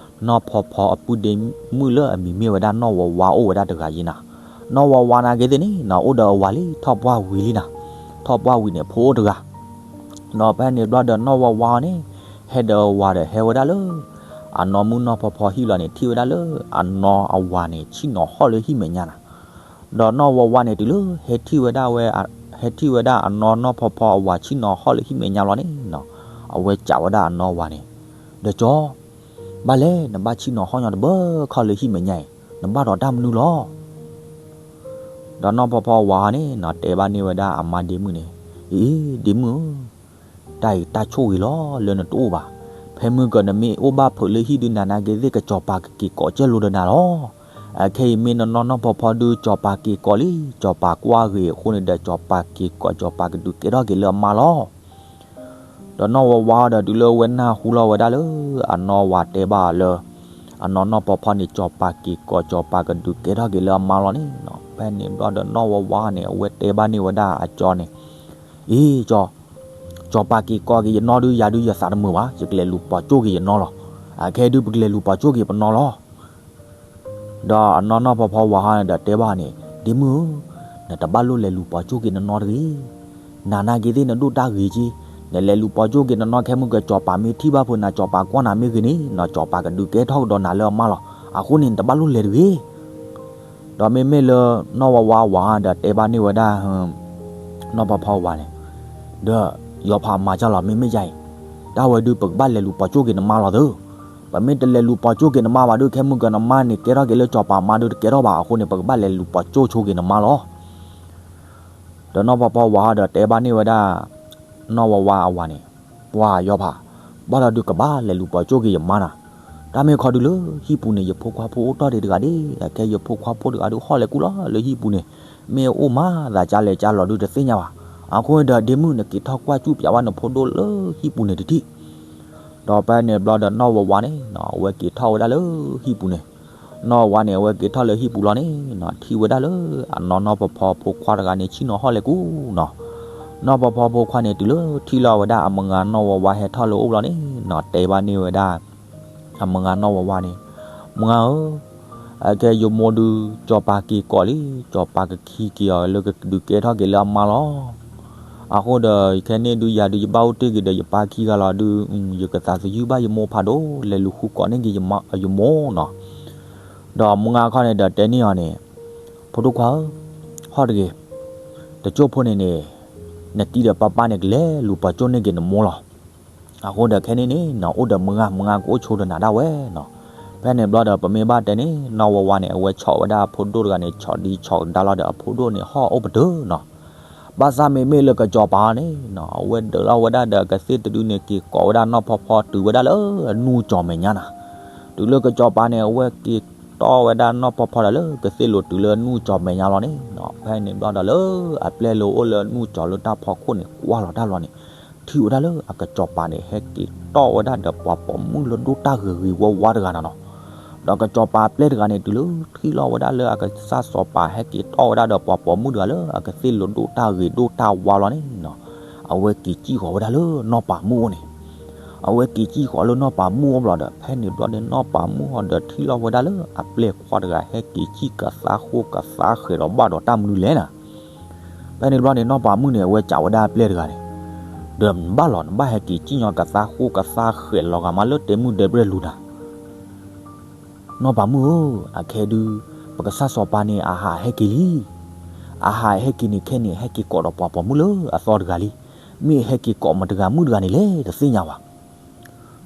နီၢ်ဖီဖီအပုၢ်ဒ့မုၣ်လၢအမံၤမ့ၢ်ဝဲဒၣ်နီၢ်ဝါဝါအိၣ်ဝဲဒၣ်တဂၤယံၤနၤ. နီၢ်ဝါဝါနာ်က့သ့ၣ်န့ၣ်နီၤ အိၣ်ဒီးအဝၤလံ ထီၣ်ပှၢ်ဝံၤလံနၤ. ထီၣ်ပှၢ်ဝံၤန့ၣ် ဖိအိၣ်တဂၤ ဒီးဖဲန့ၣ်ဘျီဒီး နီၢ်ဝါဝါန့ၣ် ဟဲဒီးအဝၤဒီးဟဲဝဲဒၣ်လၢ အနီၢ်မုၣ်နီၢ်ဖီဖီဟံၣ်လီၤန့ၣ် ထံၣ်ဝဲဒၣ်လၢ အနီၢ်အဝၤန့ၣ် ဆ့ၣ်နီၤဟီၣ်လၢဟံၣ်မဲာ်ညါနၤ. ဒီးနီၢ်ဝါဝါန့ၣ် တုၤလၢ ဟဲထံၣ်ဝဲဒၣ်အနီၢ်နီၢ်ဖီဖီအဝၤဆ့ၣ်နီၤဟီၣ်လၢဟံၣ်မဲာ်ညါလီၤန့ၣ်နီၤ, အဝဲစံးဝဲဒၣ်အနီၢ်ဝၤန့ၣ်, ဒီးကၠီ, ဘၣ်လဲၣ်နဘၣ်ဆ့ၣ်နီၤဟီၣ်ညီတဘၢခီၣ်လၢဟံၣ်မဲာ်ညါအံၤ, နဘၣ်ဒီးတၢ်မနုၤလီၤ. ဒီးနီၢ်ဖီဖီဝၤန့ၣ်နီၤ တဲဘၣ်န့ၢ်ဝဲဒၣ်အမါဒ့မုၣ်န့ၣ်, အ့ ဒ့မုၣ်ဧၢ, တၢ်အံၤတၢ်ဆိၣ်ဂ့ၤလီၤလၢနတအိၣ်ဘၣ်. ဖဲမုၢ်ကနမ့ၢ်အိၣ်ဘၣ်ဖုးလၢဟံၣ်ဒုး နၤနာ်က့သ့ၣ် ကစီၤပၤကက့ၤကိးကၢၢ်လိာ်ဒီးနၤလီၤ. အခဲအံၤမ့ၢ်နနီၢ်နီၢ်ဖီဖီဒုး စီၤပၤက့ၤကိးလံ, စီၤပၤကွၢ်ဂ့ၤအဃိန့ၣ်ဒီး စီၤပၤက့ၤကိး စီၤပၤကဒုးကဲထီၣ်က့ၤလၢအမါလီၤ. ဒီးနီၢ်ဝါဝါဒီး တုၤလၢအဝဲနၢ်ဟူလီၤဝဲဒၣ်လၢ အနီၢ်ဝၤတဲဘၣ်အီၤလၢ အနီၢ်နီၢ်ဖီဖီန့ၣ် စီၤပၤက့ၤကိး စီၤပၤကဒုးကဲထီၣ်က့ၤလၢအမါလီၤန့ၣ်နီၤ, ဖဲန့ၣ်ဘျီဒီး နီၢ်ဝါဝါန့ၣ် အဝဲတဲဘၣ်န့ၢ်ဝဲဒၣ်အကၠီန့ၣ်, အ့ ကၠီ, စီၤပၤက့ၤကိးက့ၤယနီၢ်ဒုး ယၤဒုးယသးတမုာ်ဘၣ်, ယကလဲၤလူၤပိာ်ကၠိၣ်က့ၤယနီၢ်လီၤ. အခဲဒုးပကလဲၤလူၤပိာ်ကၠိၣ်က့ၤပနီၢ်လီၤ. ဒီးအနီၢ်နီၢ်ဖီဖီဝၤဟီန့ၣ်ဒီးတဲဘၣ်န့ၣ်, ဒ့မုၣ်ဧၢ, နတဘၣ်လိၣ်လဲၤလူၤပိာ်ကၠိၣ်က့ၤနနီၢ်တဂ့ၤ. နၤနာ်က့သ့ၣ် နဒိၣ်တၢ်ဂ့ၤက့, နလဲၤလူၤပိာ်ကၠိၣ်က့ၤနနီၢ် ခဲမုၢ်ကစီၤပၤမ့ၢ်ထံၣ်ဘၣ်ဖုးနၤ စီၤပၤကွၢ်နၤမ့ၢ်ဂ့ၤန့ၣ်နီၤ စီၤပၤကဒုးကဲထီၣ်ကဒီးနၤလၢအမါလီၤ. အဃိန့ၣ် နတဘၣ်လိၣ်လဲၤတဂ့ၤ. ဒီးမ့မ့ၢ်လၢနီၢ်ဝါဝါဝၤဒီးတဲဘၣ်န့ၢ်ဝဲဒၣ် နီၢ်ဖီဖီဝၤန့ၣ်, ဒီးယီၤဖးမၤကၢ်လီၤ မ့မ့ၢ်ယါအံၤ, တၢ်ဝဲဒုးပကဘၣ်လဲၤလူၤပိာ်ကၠိၣ်က့ၤနမါလီၤသု. ပမ့ၢ်တလဲၤလူၤပိာ်ကၠိၣ်က့ၤနမါဘၣ်ဒုး ခဲမုၢ်ကနမါန့ၣ် ကဲထီၣ်က့ၤလၢစီၤပၤမါဒုးတကဲထီၣ်ဘၣ်. အဃိန့ၣ် ပကဘၣ်လဲၤလူၤပိာ်ကၠိၣ်ဆိက့ၤနမါလီၤ. ဒီးနီၢ်ဖီဖီဝၤဒီးတဲဘၣ်န့ၢ်ဝဲဒၣ် နီၢ်ဝါဝါအဝၤန့ၣ်, ပှၤယီၤဖး, ဘၣ်ဒီးဒုးကဘၣ်လဲၤလူၤပိာ်ကၠိၣ်က့ၤယမါနၤ. တၢ်မ့ၢ်ခီဒုးလၢဟံၣ်ပူၤန့ၣ် ယဖိခွါဖိအိၣ်တီၢ်ဒံးတဂၤဒၣ်, အခဲယဖိခွါဖိတဂၤဒုးဟီၣ်လဲၤကူၣ်လီၤလၢဟံၣ်ပူၤန့ၣ်, မ့ၢ်အိၣ်မၤသးကလဲၤကလီၤဒုးတသ့ၣ်ညါဘၣ်. အဃိဒီးဒ့မုၣ် နက့ၤထီၣ်ကွၢ်ကူၣ်ပၠးဘၣ်နဖိဒိၣ်လၢဟံၣ်ပူၤန့ၣ်တထံၣ်. ဒီးဖဲန့ၣ်ဘျီဒီးနီၢ်ဝါဝါန့ၣ်နီၤ အဝဲက့ၤထီၣ်ဝဲဒၣ်လၢဟံၣ်ပူၤန့ၣ်, နီၢ်ဝါဝါန့ၣ် အဝဲက့ၤထီၣ်လၢဟံၣ်ပူၤလီၤန့ၣ်နီၤ ထံၣ်ဝဲဒၣ်လၢ အနီၢ်နီၢ်ဖီဖီဖိခွါတဂၤန့ၣ် ဆ့ၣ်နီၤဟီၣ်လဲၤကူၣ်နီၤ. နီၢ်ဖီဖီဖိခွါန့ၣ် တုၤလၢထံၣ်လီၤဝဲဒၣ်အမုၢ်ဂၤနီၢ်ဝါဝါဟဲထီၣ်လၢအအိၣ်လီၤန့ၣ်နီၤ တဲဘၣ်န့ၢ်ဝဲဒၣ် အမုၢ်ဂၤနီၢ်ဝါဝါန့ၣ်, မုၢ်ဂၤဧၢ, အခဲယမိၢ်ဒုး စီၤပၤက့ၤကိးလံ, စီၤပၤကခံက့ၤအီၤလၢကဒုးကဲထီၣ်က့ၤလၢအမါလီၤ. အဃိဒီးခဲန့ၣ်ဒုးယၤဒုးယဘၣ်အိၣ်တ့ၢ်က့ၤဒီးယပၢ်ခံဂၤလီၤဒုး ယကသးသယုၢ်ဘၣ်ယမိၢ်ဖးဒိၣ် လဲၤလူၤဃုကိးန့ၢ်က့ၤယမိၢ်နီၤ. ဒီးမုၢ်ဂၤခီန့ၣ်ဒီးတဲန့ၢ်အီၤန့ၣ်, ဖိဒိၣ်ခွါဧၢ, ဟီၣ်တဂ့ၤ, တကၠိၢ်ဖိန့ၣ်န့ၣ်, နတံၤဒီးပၢ်ပၢ်န့ၣ် ကလဲၤလူၤပိာ်ကၠိၣ်န့ၢ်က့ၤနမိၢ်လီၤ. အဃိဒီးခဲန့ၣ်န့ၣ်နီၤ အိၣ်ဒီးမုၢ်ဂၤ မုၢ်ဂၤကအိၣ်ဆိဒီးနၤဒၣ်ဝဲနီၤ. ဖဲန့ၣ်ဘျီဒီးပမ့ၢ်ဘၣ်တဲန့ၣ် နီၢ်ဝါဝါန့ၣ် အဝဲဆီၣ်ဝဲဒၣ်အဖိဒိၣ်တဂၤန့ၣ် ဆီၣ်ဒံးဆီၣ်ကဒါလီၤဒီးအဖိဒိၣ်န့ၣ် ဟီၣ်အိၣ်ပတုာ်နီၤ. ဘၣ်ဆၣ်မ့မ့ၢ်လၢကစီၤပၤန့ၣ်နီၤ အဝဲဒၢးလီၤဝဲဒၣ်ဒီးအကသ့ၣ်တဒုန့ၣ် က့ၤကိးဝဲဒၣ်နီၢ်ဖီဖီတုၤဝဲဒၣ်လၢအနူၢ်ကၠီၤမဲာ်ညါနၤ. တုၤလၢကစီၤပၤန့ၣ် အဝဲက့ၤတီၢ်ဝဲဒၣ်နီၢ်ဖီဖီဒီးလၢကသ့ၣ်လိၤ တုၤလၢအနူၢ်ကၠီၤမဲာ်ညါလီၤန့ၣ်နီၤ ဖဲန့ၣ်ဘျီဒီးလၢအပျဲၢ်လၢအိၣ်လၢအနူၢ်ကၠီၤလၢတၢ်ဖီခိၣ်န့ၣ် ကွၢ်လီၤတၢ်လီၤန့ၣ် ထံၣ်ဝဲဒၣ်လၢအကစီၤပၤန့ၣ် ဟဲက့ၤတီၢ်ဝဲဒၣ်ဒီးပှၤပိာ်မုၣ်လၢဒိၣ်တၢ်ဂ့ၤဂ့ၤဝါဝါတဂၤနၤနီၤ. ဒီးကစီၤပၤအပျဲၢ်တဂၤန့ၣ် တုၤလၢထံၣ်လီၤဝဲဒၣ်လၢအကစၢ်စီၤပၤဟဲက့ၤတီၢ်ဝဲဒၣ်ဒီးပှၤပိာ်မုၣ်တဂၤလၢအကသ့ၣ်လိၤဒိၣ်တၢ်ဂ့ၤဒိၣ်တၢ်ဝါလီၤန့ၣ်နီၤ အဝဲက့ၤစံၣ်ဃီၤဝဲဒၣ်လၢနီၢ်ပၤမုၣ်အိၣ်န့ၣ် အဝဲက့ၤစံၣ်ဃီၤလၢနီၢ်ပၤမုၣ်အိၣ်ဘျီဒီး ဖဲန့ၣ်ဘျီဒီးနီၢ်ပၤမုၣ်ဟီဒီးထံၣ်လီၤဝဲဒၣ်လၢအပျဲၢ်ခွါတဂၤ ဟဲက့ၤစံၣ်ကသါဃိကသါဃဲၤဒီးဘၣ်ဒီးတၢ်မနုၤလဲၣ်နၤ. ဖဲန့ၣ်ဘျီန့ၣ် နီၢ်ပၤမုၣ်န့ၣ် အဝဲစံးဝဲဒၣ်အပျဲၢ်တဂၤန့ၣ်, ဒီးနဘၣ်လီၤ နဘၣ်ဟဲက့ၤစံၣ်ညီၣ်ကသါဃိကသါဃဲၤလီၤဂာ်မးလၢတဲမုၢ်ဒဲးပြဲၢ်လူၤနၤ. နီၢ်ပၤမုၣ်ဧၢ, အခဲဒုး ပကစၢ်စီၤပၤန့ၣ် အဟးဟဲက့ၤလံ. အဟးဟဲက့ၤန့ၣ် ခဲန့ၣ် ဟဲက့ၤကိးဒီးပှၤပိာ်မုၣ်လၢအသီတဂၤလံ. မ့ၢ်ဟဲက့ၤကိးမတၤဂၤမုၣ်တဂၤန့ၣ်လဲၣ် တသ့ၣ်ညါဘၣ်.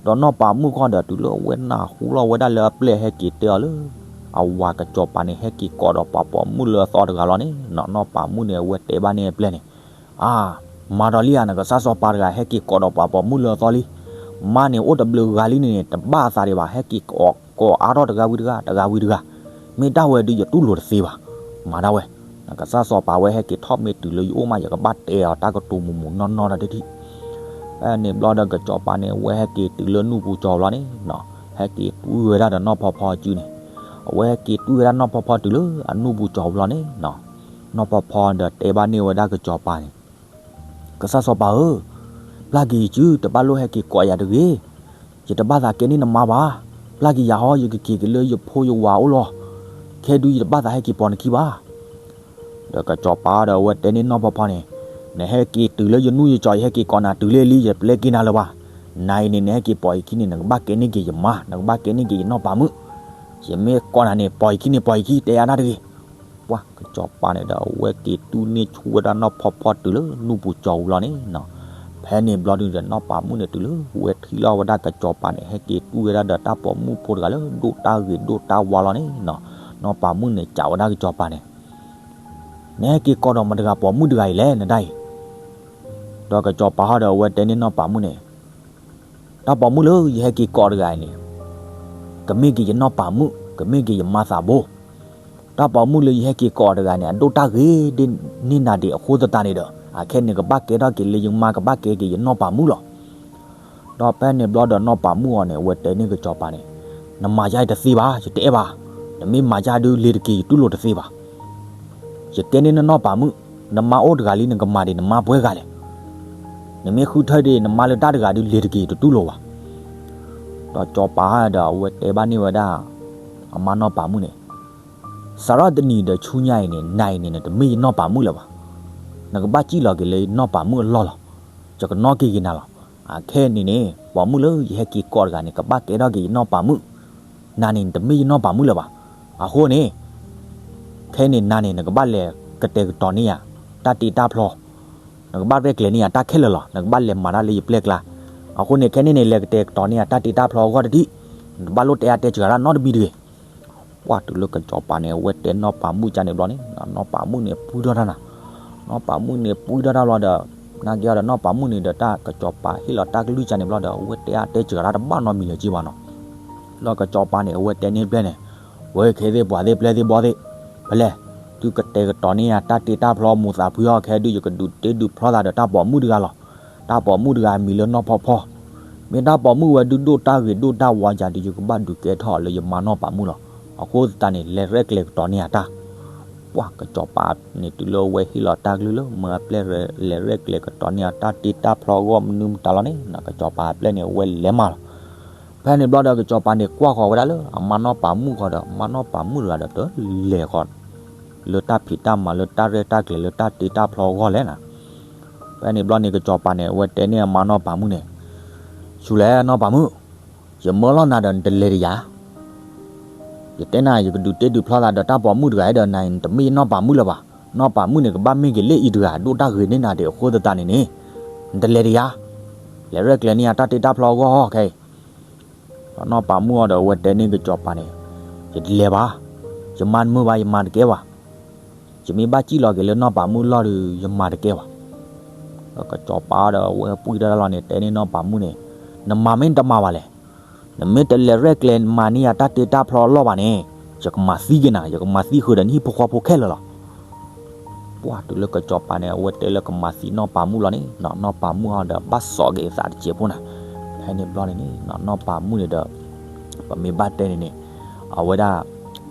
ဒီးနီၢ်ပၤမုၣ်ဃီဒီး တုၤလၢအဝဲနၢ်ဟူလီၤဝဲဒၣ်လၢအပျဲၢ်ဟဲက့ၤတဲအီၤလၢ အဝၤကစီၤပၤန့ၣ် ဟဲက့ၤကိးဒီးပှၤပိာ်မုၣ်လၢအသီတဂၤလီၤန့ၣ်, နီၢ်ပၤမုၣ်န့ၣ် အဝဲတဲဘၣ်န့ၢ်အပျဲၢ်န့ၣ်, အါ, မၤဒီးလံဧါ, နကစၢ်စီၤပၤတဂၤ ဟဲက့ၤကိးဒီးပှၤပိာ်မုၣ်လၢအသီလံ. မါန့ၣ်အိၣ်တဘျုးဂၤလံန့ၣ် တဘၣ်အသးဒံးဘၣ်, ဟဲက့ၤကိးအါထီၣ်တဂၤဝံၤတဂၤ, တဂၤဝံၤတဂၤ. မ့ၢ်တၢ်ဝဲဒုး ယတူၢ်လိာ်တသ့ဘၣ်. မၤတၢ်ဝဲ, နကစၢ်စီၤပၤဝဲဟဲက့ၤထီၣ်မ့ၢ်တုၤလၢယအိၣ်မး ယကဘၣ်တဲအီၤတၢ်ကတိၤမုာ်မုာ်နီၢ်နီၢ်တၢ်တထံၣ်. ဖဲန့ၣ်ဘျီဒီး ကစီၤပၤန့ၣ် အဝဲဟဲက့ၤတုၤလၢနူၢ်ပူၤကၠီၤပူၤလီၤန့ၣ်, ဟဲက့ၤတွံၢ်ဝဲဒၣ်ဒီးနီၢ်ဖီဖီစုန့ၣ်, အဝဲဟဲက့ၤတွံၢ်ဝဲဒၣ်နီၢ်ဖီဖီတုၤလၢအနူၢ်ပူၤကၠီၤပူၤလီၤန့ၣ်, နီၢ်ဖီဖီဒီးတဲဘၣ်န့ၢ်ဝဲဒၣ်ကစီၤပၤန့ၣ်, ကစၢ်စီၤပၤဧၢ, ပျၢ်က့ၤယစု, တဘၣ်လိၣ်ဟဲက့ၤကိးယၤတဂ့ၤ. ယတဘၣ်သးကဲန့ၢ်နမါဘၣ်. ပျၢ်က့ၤယၤဟီ, ယကက့ၤက့ၤလၢယဖိယဝၤအိၣ်လီၤ. ခဲဒုး ယတဘၣ်သးဟဲက့ၤပိာ်နခံဘၣ်. ဒီးကစီၤပၤဒီး အဝဲတဲန့ၢ်နီၢ်ဖီဖီန့ၣ်, နဟဲက့ၤတုၤလၢယနူၢ်ယကၠီၤ, ယဟဲက့ၤကိးနၤတုၤလၢလံ, ယပျဲက့ၤနၤလၢၤဘၣ်. နၤအံၤန့ၣ် နဟဲက့ၤပိာ်ယခံန့ၣ် နကဘၣ်ကဲန့ၢ်က့ၤယမါ, နကဘၣ်ကဲန့ၢ်က့ၤယနီၢ်ပၤမုၣ်. ယမ့ၢ်ကိးနၤန့ၣ် ပိာ်ယခံန့ၣ် ပိာ်ယခံ, တဲယၤတၢ်တဂ့ၤ. ပှၤကစီၤပၤန့ၣ်ဒီး အဝဲက့ၤတူၢ်န့ၢ်ဆူၣ်ဝဲဒၣ်နီၢ်ဖီဖီတုၤလၢနူၢ်ပူၤကၠီၤပူၤလီၤန့ၣ်, ဖဲန့ၣ်ဘျီဒုးဒီး နီၢ်ပၤမုၣ်န့ၣ် တုၤလၢဝဲထံၣ်လီၤဝဲဒၣ်ကစီၤပၤန့ၣ် ဟဲက့ၤတူၢ်ဝဲဒၣ်ဒီးတၢ်ပိာ်မုၣ်ဖိတဂၤလၢ ဒိၣ်တၢ်ဂ့ၤဒိၣ်တၢ်ဝါလီၤန့ၣ်, နီၢ်ပၤမုၣ်န့ၣ် စံးဝဲဒၣ်ကစီၤပၤန့ၣ်, နဟဲက့ၤကိးဒီးမတၤတဂၤပိာ်မုၣ်တဂၤအံၤလဲၣ် နဒၣ်အံၤ. ဒီးကစီၤပၤဟီဒီး အဝဲတဲန့ၢ်နီၢ်ပၤမုၣ်န့ၣ်, တၢ်ပိာ်မုၣ်လၢယဟဲက့ၤကိးတဂၤအံၤန့ၣ် ကမ့ၢ်က့ၤယနီၢ်ပၤမုၣ်, ကမ့ၢ်က့ၤယမါသးဘိ. တၢ်ပိာ်မုၣ်လၢယဟဲက့ၤကိးတဂၤန့ၣ် အဒိၣ်တၢ်ဂ့ၤဒ်န့ၢ်နၤဒံးအဃိသတးန့ၣ်ဒီး အခဲန့ၣ် ကဘၣ်ကဲထီၣ်က့ၤလၢယမါ, ကဘၣ်ကဲက့ၤယနီၢ်ပၤမုၣ်လီၤ. ဒီးဖဲန့ၣ်ဘျီဒီး နီၢ်ပၤမုၣ်အီၤန့ၣ် အဝဲတဲန့ၢ်ကစီၤပၤန့ၣ်, နမၤယါအံၤတသ့ဘၣ်, ယတအဲၣ်ဘၣ်. နမ့ၢ်မၤယါဒုး လ့ၤတက့ၤ ယတူၢ်လိာ်တသ့ဘၣ်. ယကဲန့ၢ်နနီၢ်ပၤမုၣ်, နမါအိၣ်တဂၤလံ နကမၤဒံးနမါပှဲၤဂၤလဲၣ်. နမ့ၢ်ဃုထၢဒံးနမါလၢတၢ်တဂၤဒုး လ့ၤတက့ၤ ယတတူၢ်လိာ်ဘၣ်. ဒီးကစီၤပၤဒီး အဝဲတဲဘၣ်န့ၢ်ဝဲဒၣ် အမါနီၢ်ပၤမုၣ်န့ၣ်, စးထီၣ်တနံၤဒီးဆူညါအံၤန့ၣ် နၤအံၤန့ၣ် နတမ့ၢ်ယနီၢ်ပၤမုၣ်လၢၤဘၣ်. နကဘၣ်စံၣ်လီၤက့ၤလၢယနီၢ်ပၤမုၣ်အလီၢ်လီၤ. ယကနီၣ်က့ၤက့ၤနၤလီၤ. အခဲန့ၣ်န့ၣ် ပိာ်မုၣ်လၢယဟဲက့ၤကိးတဂၤန့ၣ် ကဘၣ်ကဲထီၣ်က့ၤယနီၢ်ပၤမုၣ်, နၤန့ၣ် နတမ့ၢ်ယနီၢ်ပၤမုၣ်လၢၤဘၣ်. အဃိန့ၣ် ခဲန့ၣ်နၤန့ၣ် နကဘၣ်လဲၤကတဲာ်ကတီၤန့ၢ်ယၤ တၢ်တ့တၢ်ဖျီ, နကဘၣ်ရဲၣ်ကျဲၤန့ၢ်ယၤတၢ်ခဲလၢာ်လီၤ. နကဘၣ်လဲၤမၤတၢ်လၢယပျဲၢ်ကျါ. အဃိန့ၣ် ခဲန့ၣ်န့ၣ် လဲၤကတဲာ်ကတီၤန့ၢ်ယၤတၢ်တ့တၢ်ဖျီအဂီၢ်တထံၣ်, နတဘၣ်လိၣ်တဲအါတဲစှၤတၢ်နီတမံၤတဂ့ၤ. ပှၢ်တုၤလၢကစီၤပၤန့ၣ် အဝဲတဲနီၢ်ပၤမုၣ်ကန့ၣ်ဘျီန့ၣ်, နီၢ်ပၤမုၣ်န့ၣ် ပှံၢ်ထီၣ်တၢ်နၤ, နီၢ်ပၤမုၣ်န့ၣ် ပှံၢ်ထီၣ်တၢ်ဘျီဒီး နာ်က့အီၤဒီး နီၢ်ပၤမုၣ်န့ၣ်ဒီး တၢ်ကစီၤပၤဟ့ၣ်လီၤတၢ်ကလုၢ်ကန့ၣ်ဘျီဒီး အဝဲတဲအါတဲစှၤတၢ်တဘၣ်နီတမံၤလၢၤက့ဘၣ်နီၤ. လီၤကစီၤပၤန့ၣ် အဝဲတဲန့ၢ်ပျဲၢ်န့ၣ်, ဝဲခဲသ့ၣ်ပှၤသ့ၣ်ပျဲၢ်သ့ၣ်ဘီသ့ၣ်, ဖဲလဲၣ်, သုကတဲာ်ကတီၤန့ၢ်ယၤတၢ်တ့တၢ်ဖျီမိၢ်သးဖှံအီၤ ခဲဒုး ယကဒုးတ့ဒုးဖျီသးဒီးတၢ်ပိာ်မုၣ်တဂၤလီၤ. တၢ်ပိာ်မုၣ်တဂၤအမံၤလၢနီၢ်ဖီဖီ, မ့ၢ်တၢ်ပိာ်မုၣ်ဝဲဒုးဒိၣ်တၢ်ဂ့ၤဒိၣ်တၢ်ဝါယၤဒုး ယကဘၣ်ဒုးကဲထီၣ်အီၤလၢယမါနီၢ်ပၤမုၣ်လီၤ. အဃိသတးန့ၣ် လဲၤရဲၣ်ကျဲၤကတီၤန့ၢ်ယၤတၢ်. ပှၢ်ကစီၤပၤန့ၣ် တုၤလၢအဝဲဟ့ၣ်လီၤတၢ်ကလုၢ်လၢ မၢအပျဲၢ်လဲၤရဲၣ်ကျဲၤကတီၤန့ၢ်ယၤတၢ်တ့တၢ်ဖျီအဂီၢ်မနုၤမတၤလီၤန့ၣ် ကစီၤပၤအပျဲၢ်န့ၣ် အဝဲလဲၤမၤလီၤ. ဖဲန့ၣ်ဘျီဒီး ကစီၤပၤန့ၣ် ကွၢ်ဃီၤဝဲဒၣ်လၢ အမါနီၢ်ပၤမုၣ်ဃီဒီး အမါနီၢ်ပၤမုၣ်တဂၤဒီး တလဲၤဃီၤ လၢတၢ်ဖံးတၢ်မၤလၢတၢ်ရဲၣ်တၢ်ကျဲၤလၢတၢ်တ့တၢ်ဖျီအဂီၢ်လဲၣ်နၤ. ဖဲန့ၣ်ဘျီန့ၣ် ကစီၤပၤန့ၣ် အဝဲတဲန့ၢ်အမါနီၢ်ပၤမုၣ်န့ၣ်, ဆူလဲၣ်နီၢ်ပၤမုၣ်, ယမၢလီၤနၤဒီး နတလဲၤတယၤ ယတဲနၤ ယကဒုးတ့ဒုးဖျီသးဒီးတၢ်ပိာ်မုၣ်တဂၤဒီး နၤအံၤ နတမ့ၢ်ယနီၢ်ပၤမုၣ်လၢၤဘၣ်. နီၢ်ပၤမုၣ်န့ၣ် ကဘၣ်မ့ၢ်က့ၤလၢအံၤတဂၤ ဒိၣ်တၢ်ဂ့ၤန့ၢ်နၤဒံးအဃိသတးန့ၣ်န့ၣ်, နတလဲၤတယၤ, လဲၤရဲၣ်ကျဲၤန့ၢ်ယၤတၢ်တ့တၢ်ဖျီအဂီၢ်ဟီခဲအံၤ. ဒီးနီၢ်ပၤမုၣ်အီၤဒီး အဝဲတဲန့ၢ်ကစီၤပၤန့ၣ်, ယတလဲၤဘၣ်, ယမၤတမုာ်ဘၣ် ယမၤတကဲဘၣ်. ယမ့ၢ်ဘၣ်စံၣ်လီၤက့ၤလၢနီၢ်ပၤမုၣ်အလီၢ်ဒီး ယမၤတကဲဘၣ်. ဒီးကစီၤပၤဒီး အဝဲပှံၢ်ထီၣ်တၢ်လီၤန့ၣ် တဲန့ၢ်နီၢ်ပၤမုၣ်န့ၣ်, နမၤမ့ၢ်တမၤဘၣ်လဲၣ်. နမ့ၢ်တလဲၤရဲၣ်ကျဲၤမၤန့ၢ်ယၤတၢ်တ့တၢ်ဖျီအလီၢ်ဘၣ်န့ၣ်, ယကမၤသံက့ၤနၤ, ယကမၤသံဃုာ်ဒီးနဟံၣ်ဖိဃီဖိခဲလၢာ်လီၤ. ပှၢ်တုၤလၢကစီၤပၤန့ၣ် အဝဲတဲလၢကမၤသံနီၢ်ပၤမုၣ်လီၤန့ၣ်, နီၢ်ပၤမုၣ်အီၤဒီး ဘၣ်စိာ်က့ၤအသးတစဲးဖိနၤ. ဖဲန့ၣ်ဘျီန့ၣ်န့ၣ် နီၢ်ပၤမုၣ်န့ၣ်ဒီး ပမ့ၢ်ဘၣ်တဲန့ၣ်န့ၣ်, အဝဲဒၣ်